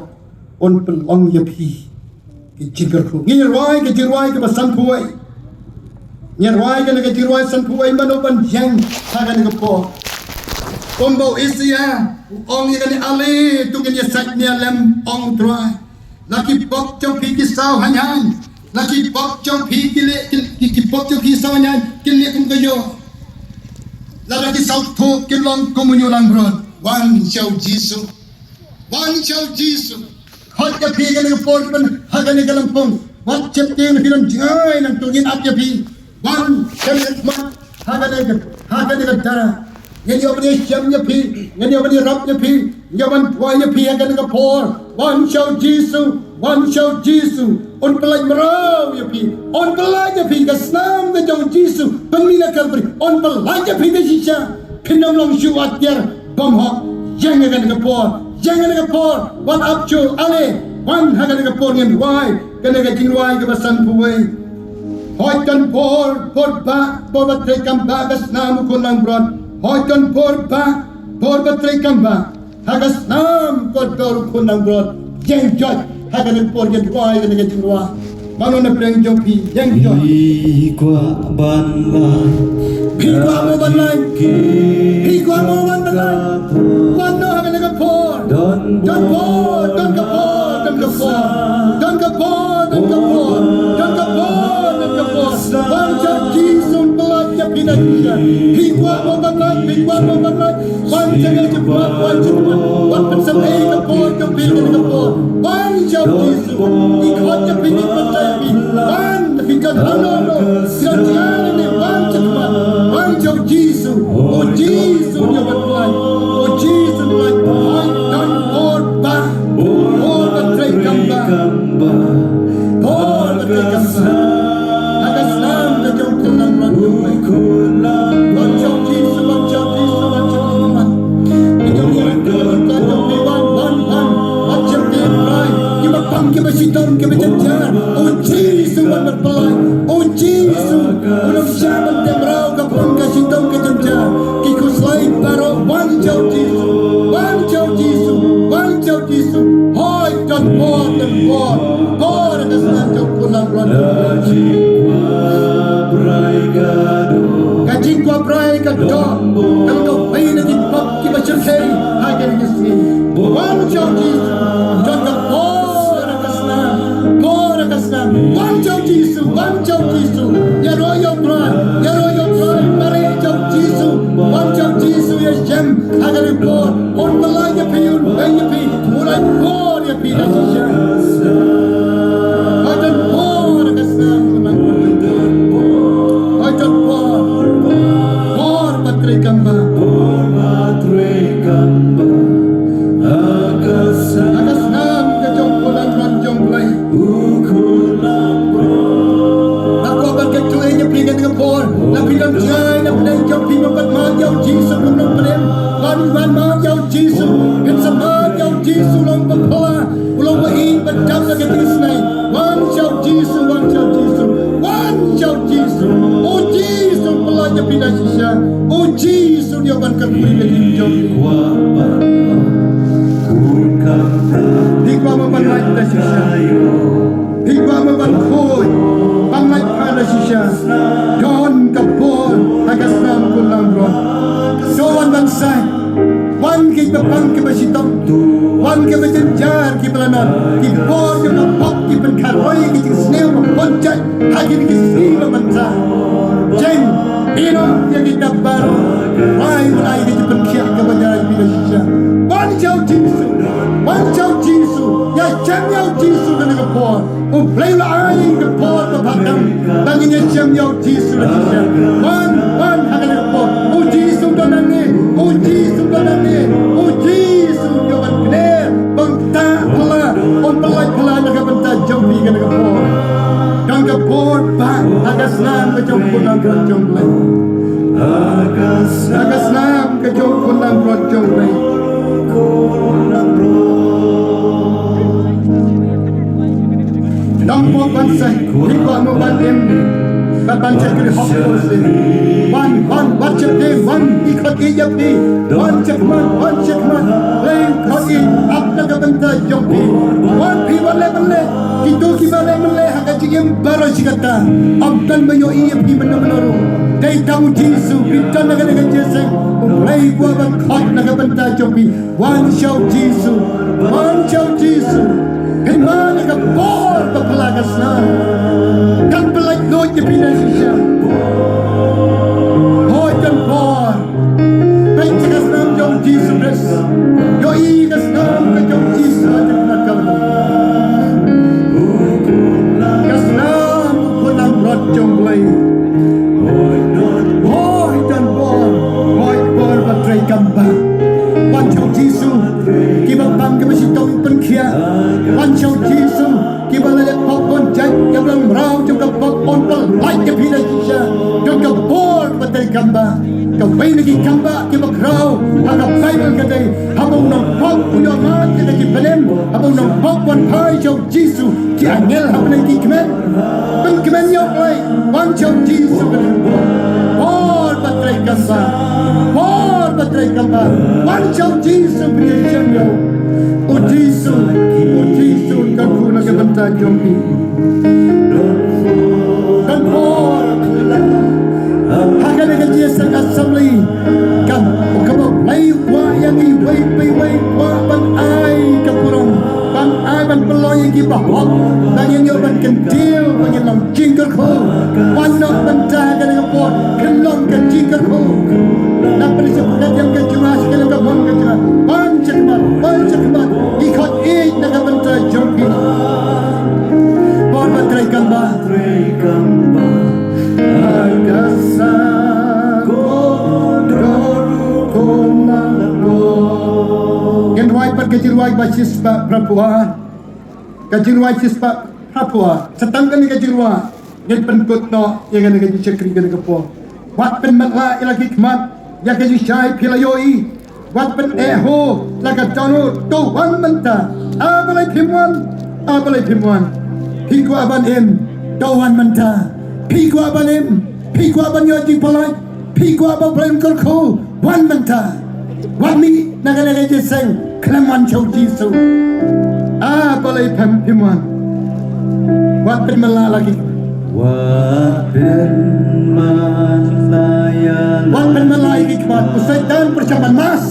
Un pynlong ïa phi ka jingkyrkhu. Ngi rwai ka jingrwai kaba sanphew wei. Ngi rwai kane ka jingrwai sanphew wei, mano ban ïeng ha kane ka por. Kumba u Isaïah u ong ïa kane, ale to ngin ïasaid nia lem, ong u Trai. La ki pop jong phi ki saw haiñ haiñ. La ki pop jong phi ki leh, ki, ki, ki pop jong phi saw haiñ haiñ, kin leh kum ka ïor. Lada ki saw thuh kin long kum u hynñiew langbrot. Wan sha u Jisu. Wan sha u Jisu. Khot ïa phi kane ka por, ban ha kane ka lympung. Wat sheptieng, phi don jngai nangta ngin ap ïa phi. Wan sha kane ka, ha kane ka, ha kane ka dara. Ngin ïoh ban ïashem ïa phi, ngin ïoh ban ïarap ïa phi, ngin ïoh ban duwai ïa phi ha kane ka por. Wan sha u Jisu, wan sha u Jisu. Un pyllait mraw ïa phi, un pyllait ïa phi, ka snam ka jong u Jisu pynmih na Kalbari, un pyllait ïa phi da shisha. Phin ym long shuh atiar bymhok. Ïeng ha kane ka por, ïeng ha kane ka por. Wat ap shuh, ale, wan ha kane ka por, ngin rwai kane ka jingrwai kaba sanphew wei. Hooid, don bor, bor ba, bor ba treikam ba ha ka snam u khun langbrot. Hooid, don bor ba, bor ba treikam ba ha ka snam ka dor u khun langbrot. Ïeng joit ha kane ka por, ïeng rwai kane ka jingrwai. Mano na pdeng jong phi, ïeng joit. Phi kwah ban lait? Phi kwah mo ban lait? Phi kwah mo ban, ban lait? Wan noh ha kane ka por. Don bor, don ka bor, don ka bor. Don ka bor, don ka bor. Don ka bor, don ka bor. Wan sha u Jisu, un pyllait ïa phi da shisha. Phi kwah mo ban lait? Phi kwah mo ban lait? Wan sha ka jingmut, wan sha ka jingmut. Wat pynsyrhei ka por jong phi kane ka por. Wan sha u Jisu. Ngi khot ïa phi, ngi khot ïa phi. Wan, phi don hangno hangno. Phi don jngai ne, wan sha ka jingmut. Wan sha u Jisu. U Jisu u ïoh ban pyllait. U Jisu u pyllait. Hooid, don bor ba, bor ba treikam ba. Bor ba treikam ba ha ka snam ka jong u khun langbrot jong u Blei. Wan sha u Jisu, wan sha u Jisu, wan sha u Jisu, wan. Ngi ïoh ïa ka jong u Blei, wan, wan, wan. Wan sha u Blei. Kiba pang, kiba shitom, kiba jynjar, u Jisu u wan ban pyllait. U Jisu u nym shah ban teh mraw ka pang, ka shitom, ka jynjar. Ki khuslai baroh, wan sha u Jisu, wan sha u Jisu, wan sha u Jisu. Hooid, don bor, don bor. Bor ha ka snam jong u khun langbrot. Ka jingkwah brai ka doh. Ka la kawei na ki pop kiba shyrkhei ha kane ka sngi. Wan sha u Jisu. Don ka bor ha ka snam. Bor ha ka snam. Wan sha u Jisu. Wan sha u Jisu. Ïaroh ïa u Trai. Ïaroh ïa u Trai. Mareh sha u Jisu. Wan sha u Jisu, ïashem ha kane ka por. Un pyllait ïa phi, un beiñ ïa phi, un ai bor ïa phi da shisha. Hooid, don bor ha ka snam. Hooid, don bor. Bor ba treikam ba. Ha ka snam ka jong u khun langbrot jong u Blei. Nga kwah ban kyntu ïa phi kane ka por. Lada phi don jngai na pdeng jong phi, mano ban mad ïa u Jisu kum u nongpynim. Wan, wan mad ïa u Jisu. Phin sa mad ïa u Jisu, u long ba phylla, u long ba ïeit, ba dap na ka jingisynei. Wan sha u Jisu, wan sha u Jisu. Wan sha u Jisu. U Jisu. Phi da shisha. O Jisu, ïa ban kyrkhu ïa ka jingim jong phi. Phi kwah mo ban lait da shisha? Phi kwah mo ban khuid, ban lait pha da shisha? Don ka bor ha ka snam khun langbrot. To wan ban sai. Wan ki bapang ki bashitom, wan ki bajynjar ki balanot, ki bor jong ka pop ki pynkharoi ki jingsniew ban jait ha kine ki sngi ba mynta. Jeng, ïa ki dap baroh, ai, wan ai ki jingpynkhiah kaba jai phi da shisha. Wan sha u Jisu, wan sha u Jisu, ïa shem ïa u Jisu kane ka por. U Blei u la ai ka por ba bha tam ba ngin ïa shem ïa u Jisu da shisha. Wan, wan ha kane ka por. U Jisu don nangne, u Jisu don nangne, u Jisu u don ban kner, ban ktah phylla, un pynlait phylla na ka bynta jong phi kane ka por. Don ka bor ba ha ka snam ka jong u khun langbrot jong U Blei. Ha ka snam ka jong u khun langbrot jong U Blei. Dang mo ban sai, phi kwah mo ban im, ban ban check the hospital. Wan, wan, wan check the, wan, i khot i jap i, wan check man, wan check man. Leng khot i, ap na ka bynta jong phi. Wan phi wan leh ban leh, kito kiba leh ban leh ha ka jingim baroh shi katta. Ym don ba ïohi ïa phi mynno mynno ruh. Dei tang u Jisu, phi don na ka, na ka jingïaseng. U Blei u kwah ban khot na ka bynta jong phi. Wan sha u Jisu, wan sha u Jisu. Pynban ïa ka bor ba phylla ka snam. Kan pynlait luid ïa phi na shisha. Hooid, don bor. Peit sha ka snam jong u Jisu Khrist. Ïohi ka snam ka jong u Jisu ha ka bynta. Ka snam u khun langbrot jong U Blei. Hooid, don bor. Hooid, bor ba trei kam ba. Wan sha u Jisu, ki bapang ki bashitom pynkhiah. Wan sha u Jisu, kiba la leh pop ban jait, kiba la mraw jong ka pop, un pynlait ïa phi na shisha. Don ka bor ba trei kam ba. Kawei na ki kam ba kiba khraw ha ka Baibl ka dei, haba u nongpop u ïoh mad ïa ka jingpynim, haba u nongpop u wan phai sha u Jisu, ki angel ha bneng ki kmen. Pynkmen ïa U Blei, wan sha u Jisu. Bor ba trei kam ba, bor ba trei kam ba. Wan sha u Jisu, pynïashem ïa u. U Jisu, u Jisu, ka kyrkhu na ka bynta jong phi. Don bor. Ha kane ka jingïaseng assembly, kam, kaba U Blei u kwah ïa ngi iwei pa iwei, u kwah ban ai ka burom, ban ai ban pynlong ïa ki bahok, ba ngin ïoh ban kyntiew, ba ngin long jingkyrkhu. Wan noh mynta ha kane ka por, khynlong ka jingkyrkhu. Na pynlong sha ka jong ka jingma, sha ka jong ka mon ka jingma. Wan sha khmat, wan sha khmat. I khot ïeit na ka bynta jong phi. Bor ba trei kam ba. Ngin rwai pat ka jingrwai ba shispah phra phew ar. Ka jingrwai shispah phra phew ar. Sa tang kane ka jingrwai, ngin pynkut noh ïa kane ka jingshakri kane ka por. Wat pynmatlah ïa la ki khmat ïa ka jingshai phi la ïohi. Wat pyneh ho la ka dohnud, to wan mynta. A balei phim wan? A balei phim wan? Phi kwah ban im, to wan mynta. Phi kwah ban im, phi kwah ban ïoh jingpyllait, phi kwah ba U Blei un kyrkhu, wan mynta. Wat mih na kane ka jingïaseng khlem wan sha u Jisu. A balei phim, phim wan? Wat pynmatlah la ki, wat pynmatlah ïa, wat pynmatlah ïa ki khmat. U Soitan pyrshang ban mas.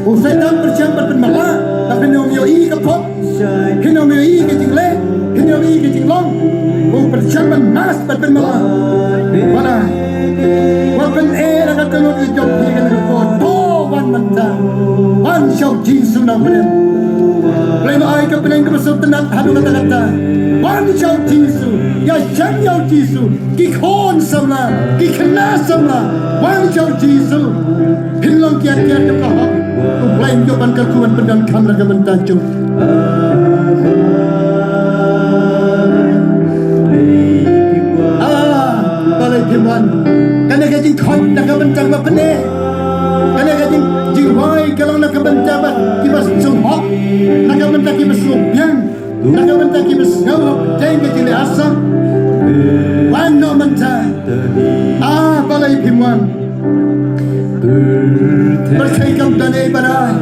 U Soitan pyrshang ban pynmatlah. Te phin ym ïohi ka pop, phin ym ïohi ka jingleh, phin ym ïohi ka jinglong. U pyrshang ban mas, ban pynmatlah. Wat, wat pyneh la ka dohnud ka jong phi kane ka por. To wan mynta. Wan sha u Jisu nongpynim. Blei, ma ai ka bneng kaba sngewtynnat haduh katta katta. Wan sha u Jisu. Ïashem ïa u Jisu. Ki khun samla, ki khynnah samla, wan sha u Jisu. Phin long kiad kiad jong ka hok. U Blei un ïoh ban kyrkhu, ban pyndonkam na ka bynta jong. Ah, balei phim wan? Kane ka jingkhot na ka bynta ba pyneh. Kane ka jing, jingwai ka long na ka bynta ba kiba sngewhok, na ka bynta kiba sngewbiang. Na ka bynta kiba sngewhok, dei ka jingleh asam. Wan noh mynta. Ah, ba Ai phi mon. Pyrthei kam don ei ba rai.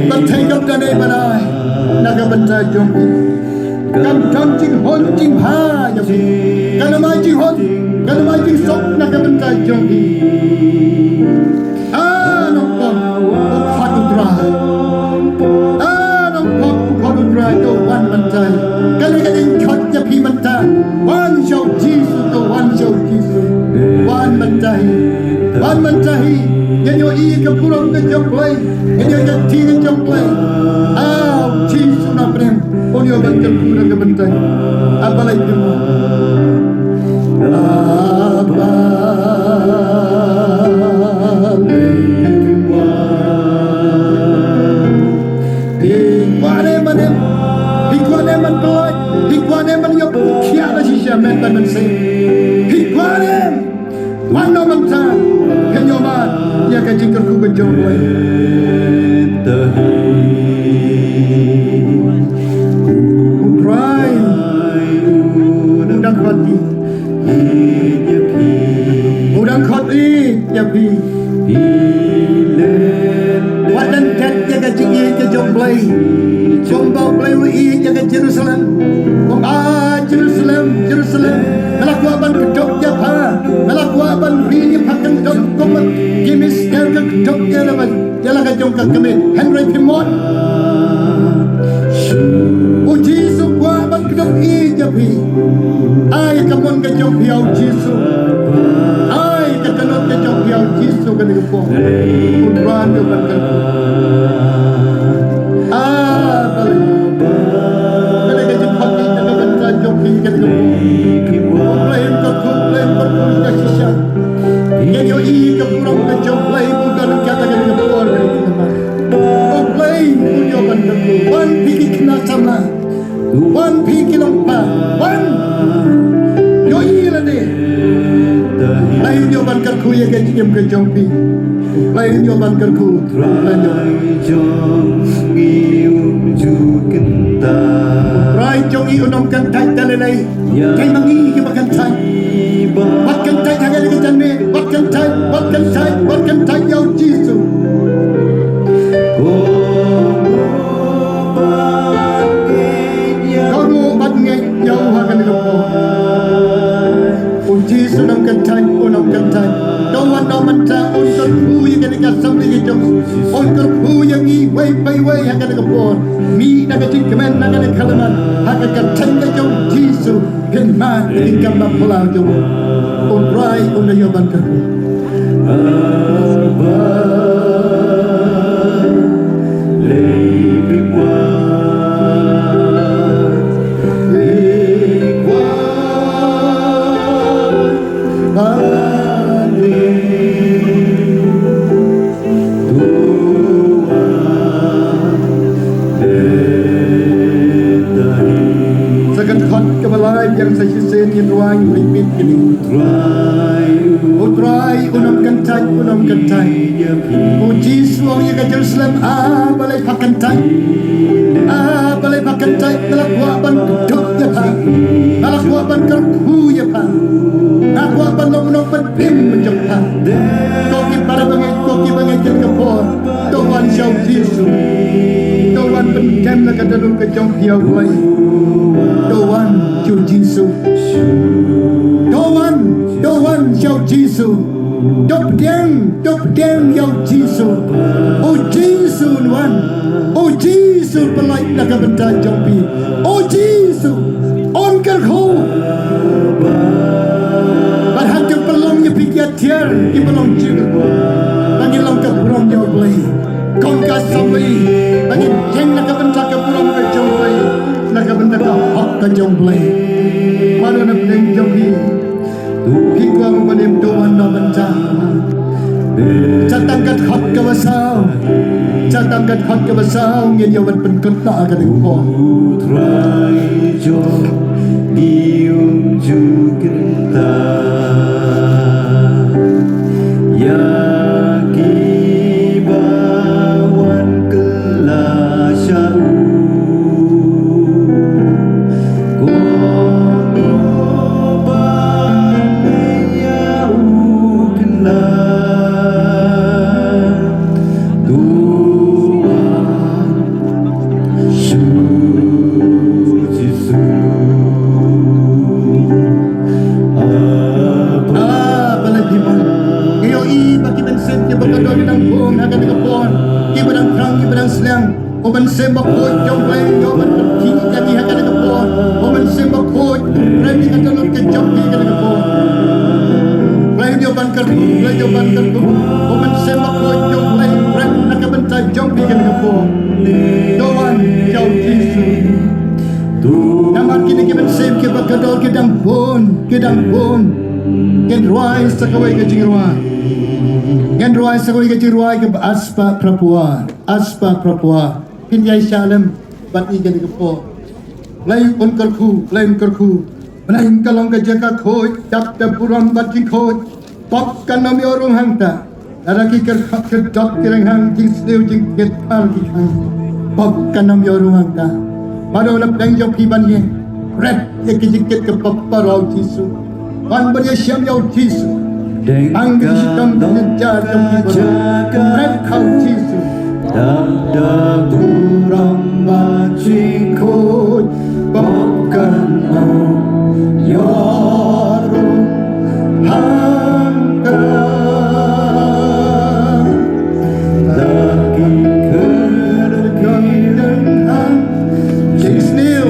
Pyrthei kam don ei ba rai na ka bynta jong phi. Kam don jinghun jingbha ïa phi. Kam don ei jinghun, kam don ei jingsuk na ka bynta jong phi. A nongpop u khot u Trai. A nongpop u khot u Trai, to wan mynta. Kane ka dei ka khot ïa phi mynta. Wan sha u Jisu, to wan sha u Jisu. Wan mynta hi. Wan mynta hi. Ngin ïohi ka burom ka jong U Blei. Ngin ïohi ka kti ka jong U Blei. A u Jisu na pdeng. Un ïoh ban kyrkhu na ka bynta. Aba lei phi mon. Aba lei phi mon. Phi kwah ne ban em. Phi kwah ne ban pynlait. Phi kwah ne ban ïoh khiah na shisha mynta mynsiem. Phi kwah ne. Wan noh mynta, phin ïoh mad ïa ka jingkyrkhu ka jong U Blei. U Trai u dang khot ïa phi. U dang khot ïa phi. Wat dang tet ïa ka jingïeit ka jong U Blei. Kumba U Blei u ïeit ïa ka Jerusalem. Kumba Jerusalem, Jerusalem. Me la kwah ban kdup ïa pha. Me la kwah ban ri ïa pha kyndon kumba ki Mister ka kdup ïa la ba ïa la ka jong ka kmie. Hynrei phi mon. U Jisu kwah ban kdup ïa phi. Ai ka mon ka jong phi ïa u Jisu. Ai ka dohnud ka jong phi ïa u Jisu kane ka por. U Trai u ban kyrkhu. A, balei. Balei ka jingkhot ïa ka bynta jong phi kane ka por. U Blei un kyrkhu, U Blei un kyrkhu ïa shisha. Ngin ïohi ka burom ka jong U Blei, u don ïa kata kane ka por kane ka por. U Blei un ïoh ban kyrkhu. Wan phi ki khynnah samla. Wan phi ki longkmie, wan. Ïohi lade. Blei un ïoh ban kyrkhu ïa ka jingim ka jong phi. Blei un ïoh ban kyrkhu. Blei un ïoh. Trai jong ngi un ym kyntait da lei lei. Dei ma ngi kiba kyntait. Wat kyntait ha kane ka janmiet. Wat kyntait, wat kyntait, wat kyntait ïa u Jisu. Kohnguh bad ngeit ïa u ha kane ka por. U Jisu un ym kyntait, un ym kyntait. To wan noh mynta, un kyrkhu ïa kane ka symbai ka jong u. Un kyrkhu ïa ngi wei pa wei ha kane ka por. Mih na ka jingkmen, na kane ka kyrdan. Ha ka kyrteng ka jong u Jisu. Phin mad ïa ki kam ba phylla jong u. U Trai un da ïoh ban kyrkhu. Sa ka dkhot kaba lai biang sa shisien ngin rwai, ngin repeat kine. U Trai un ym kyntait, un ym kyntait. U Jisu u ong ïa ka Jerusalem, a balei pha kyntait. A balei pha kyntait, nga la kwah ban kdup ïa pha. Nga la kwah ban kyrkhu ïa pha. Nga kwah ban long nongpynim jong pha. Ko ki para bangeit, ko ki bangeit kane ka por. To wan sha u Jisu. To wan pyndem na ka dohnud ka jong phi ïa u Blei. To wan sha u Jisu. To wan, to wan sha u Jisu. To pdiang, to pdiang ïa u Jisu. U Jisu un wan. U Jisu un pynlait na ka bynta jong phi. U Jisu un kyrkhu. Bad hap ban pynlong ïa phi ki atiar kiba long jingmut. Ba ngin long ka burom ïa u Blei. Kum ka symbai ba ngin ïeng na ka bynta ka burom ka jong u Blei, na ka bynta ka hok ka jong u Blei. Mano na pdeng jong phi. Phi kwah ban im, to wan na bynta. Sa tang ka dkhot kaba saw. Sa tang ka dkhot kaba saw ngin ïa wan pynkut na ka ding ko. Trai jong ngi un ju kynta ïa kiba wan kylla sha u. Ko ba ïa Ah, balei phi mon? Ngi ïohi ba ki mynsiem kiba kordor ki dang bun ha kane ka por, kiba dang thrang, kiba dang sliang. U Mynsiem Bakhuid jong U Blei un ïoh ban kyrkhu ïa ngi ha kane ka por. U Mynsiem Bakhuid un kren ïa ka dohnud ka jong ngi ha kane ka por. Blei un ïoh ban kyrkhu, Blei un ïoh ban kyrkhu. U Mynsiem Bakhuid jong U Blei un kren na ka bynta jong ngi ha kane ka por. To wan sha U Jisu. Namar kine ki mynsiem kiba kordor ki dang bun, ki dang bun. Ngin rwai sa kawei ka jingrwai. Ngin rwai sa kawei ka jingrwai kaba ar spah phra phew ar, ar spah phra phew ar. Phin ïai shah lem bad ngi kane ka por. Blei un kyrkhu, Blei un kyrkhu. Bneng ka long ka jaka khuid, dap da burom bad jingkhuid. Pop kan ym ïoh rung hangta. Lada ki kyrkhat kyrdoh ki rynghang, jingsniew jingkit phar ki khang. Pop kan ym ïoh rung hangta. Mano na pdeng jong phi ban ïeng? Bret ïa ki jingkit ka pop baroh, Jisu. Wan ban ïashem ïa U Jisu. Ang ki shitom ki jynjar jong ki baroh. Bret ha U Jisu. Dap da burom bad jingkhuid, pop kan ym ïoh rung hangta. Da ki kyrdoh ki rynghang, jingsniew,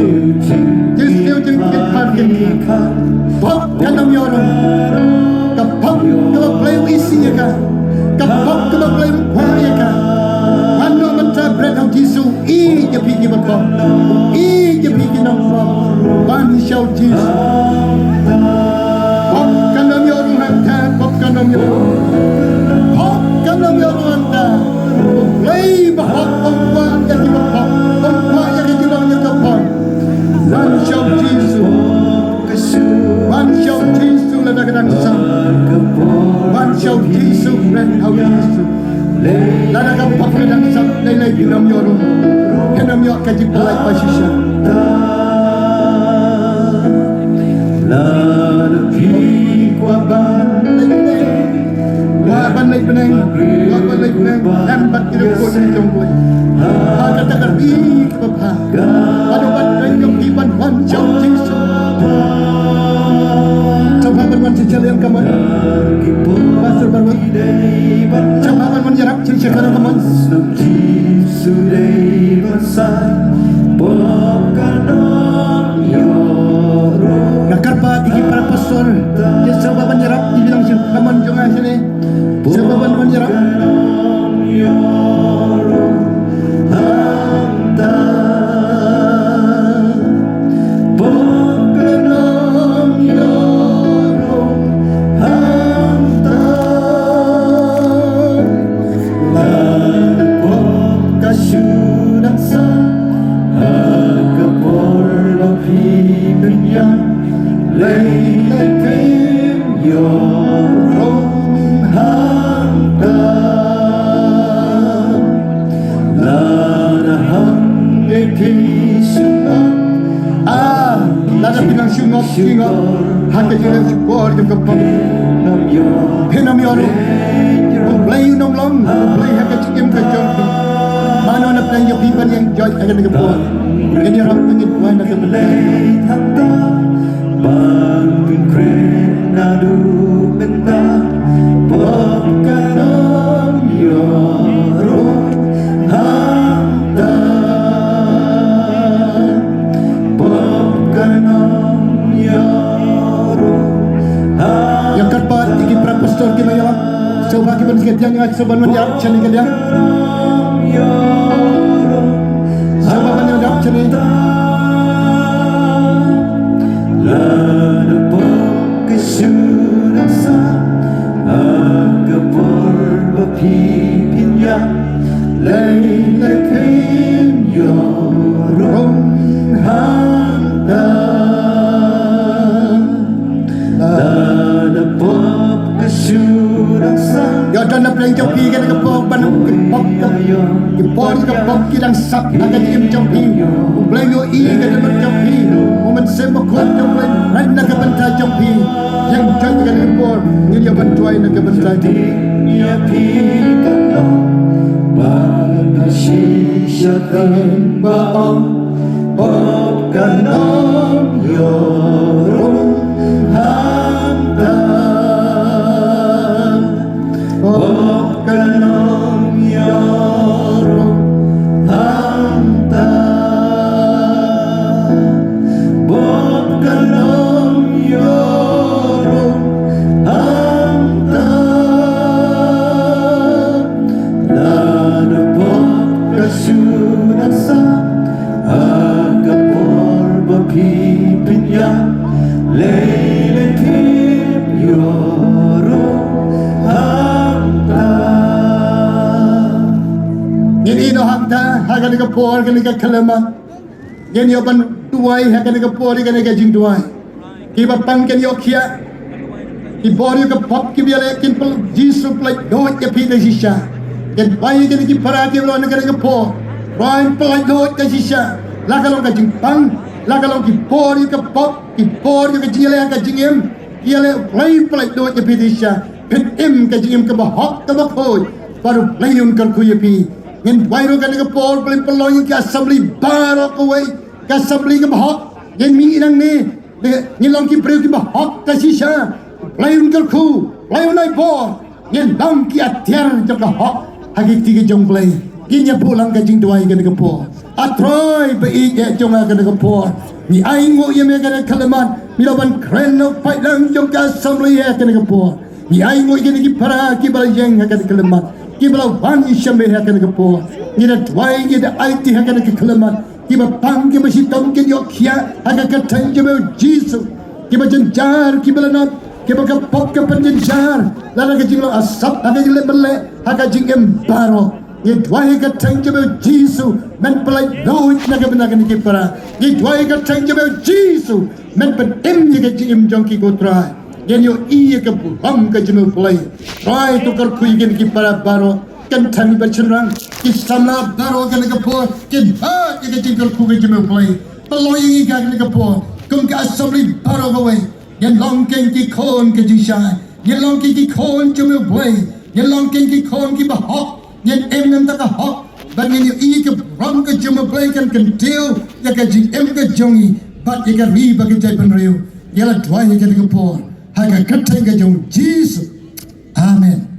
jingsniew jingkit phar ki khang. Pop kan ym ïoh rung. Ka pop kaba Blei u isih ïa ka. Ka pop kaba Blei u kwah ïa ka. Wan noh mynta, bret ha U Jisu. Ïeit ïa phi kiba pop. Ïeit ïa phi ki nongpop. Wan sha U Jisu. Pop kan ym ïoh rung hangta, pop kan ym ïoh rung. Pop kan ym ïoh rung hangta. U Blei ba hok um kwah ïa kiba pop. Um kwah ïa ki jinglong ïa ka pop. Wan sha U Jisu. Wan sha U Jisu lada ka dang sap. Wan sha U Jisu, bret ha U Jisu. Lada ka pop ka dang sap, lei lei phin ym ïoh rung. Phin ym ïoh ka jingpyllait ba shisha. Lada phi kwah ban leit bneng, kwah ban leit bneng, kwah ban leit bneng, em bad ki riewkhuid jong U Blei. Ha kata ka ri kaba bha. Bad u bat reng jong phi ban wan sha U Jisu. Sngewbha ban wan sha shiliang kamon. Pastor Barwan. Sngewbha ban wan ïarap sha shiliang kamon. Nga kyrpad ïa ki para pastor. Sngewbha ban ïarap ïa ki long shiliang kamon jong nga shane. Sngewbha ban wan ïarap. Lei lei phin ïoh rung hangta. Lada hangne phi sngewbha. Ah, lada phi nang sngewbha, sngewbha. Ha ka jingïasyllok jong ka pop. Phin ym ïoh rung. U Blei u nang long, U Blei ha ka jingim ka jong phi. Mano na pdeng jong phi ban ïeng jot ha kane ka por. Ngin ïarap, ngin duwai na ka bynta. Ban pynkhreh naduh mynta, pop kan ym ïoh rung hangta. Pop kan ym ïoh rung hangta. Ïa kyrpad ïa ki para pastor ki nongïalam. Sngewbha ki ban sngewthuh ïa nga, sngewbha ban ïarap shane ka liang. Sngewbha ban ïarap shane. Lada pop ka shu dang sah ha ka por ba phi pynïap, lei lei phin ïoh rung hangta. Lada pop ka shu dang sah. Ïa don na pdeng jong phi kane ka por ban pop ka, ki por ka pop ki dang sah ha ka jingim jong phi. U Blei u ïohi ka dohnud jong phi. U Mynsiem Bakhuid jong U Blei u rang na ka bynta jong phi. Ïeng jot kane ka por. Ngin Ban duwai na ka bynta jong. Ïa phi ka long ba ka shisha kan ba ong, pop ka long ïoh rung hangta. Pop ka long ïoh rung hangta. Pop ka long ïoh rung hangta. Lada pop ka shu nang sah ha ka por ba phi pynïap, lei lei phi ïoh rung hangta. Ngin ïeh noh hangta ha kane ka por, kane ka khyllipmat. Ngin ïoh ban duwai ha kane ka por, kane ka jingduwai. Kiba pang kin ïoh khiah. Ki bor ïa ka pop kiba ïaleh, kin pynlait, Jisu pynlait lut ïa phi da shisha. Kin bai ïa kine ki para kiba long ha kane ka por. Trai pynlait lut da shisha. La ka long ka jingpang, la ka long ki bor ïa ka pop, ki bor ïa ka jingïaleh, ka jingim. Ïaleh, Blei pynlait lut ïa phi da shisha. Phin im ka jingim kaba hok kaba khuid bad U Blei un kyrkhu ïa phi. Ngin duwai ruh kane ka por, Blei pynlong ïa ka assembly baroh kawei ka assembly kaba hok. Ngin mih nangne, ngin long ki briew kiba hok da shisha. Blei un kyrkhu, Blei un ai bor. Ngin long ki atiar jong ka hok ha ki kti ki jong Blei. Ngin ïa buh lang ka jingduwai kane ka por. A Trai ba ïeit jong nga, kane ka por ngi ainguh ïa me kane ka khyllipmat. Me la ban kren na u paidlang jong ka assembly ha kane ka por. Ngi ainguh ïa kine ki para kiba la ïeng ha kane ka khyllipmat, kiba la wan ïashem ha kane ka por. Ngi da duwai, ngi da aiti ha kane ka khyllipmat, kiba pang kiba shitom kin ïoh khiah ha ka kyrteng jong me, Jisu. Kiba jynjar, kiba la nat, kiba ka pop ka pynjynjar, lada ka jinglong asap, ha ka jingleh mynleh, ha ka jingim baroh. Ngi duwai ha ka kyrteng jong me, Jisu, men pynlait lut na ka bynta kine ki para. Ngi duwai ha ka kyrteng jong me, Jisu, men pynim ïa ka jingim jong ki, ko Trai. Ngin ïohi ïa ka burom ka jong me, Blei. Trai, to kyrkhu ïa kine ki para baroh, kynthei bad shynrang, ki samla baroh kane ka por, kin ïohi ïa ka jingkyrkhu ka jong me, Blei. Pynlong ïa ngi ha kane ka por kum ka assembly baroh kawei. Ngin long kin ki khun ka jingshai. Ngin long kin ki khun jong me, Blei. Ngin long kin ki khun kiba hok. Ngin im na ka bynta ka hok. Bad ngin ïohi ka burom ka jong me, Blei, kan kyntiew ïa ka jingim ka jong ngi bad ïa ka ri bad ka jaitbynriew. Ngi la duwai ha kane ka por ha ka kyrteng ka jong u Jisu. Amen.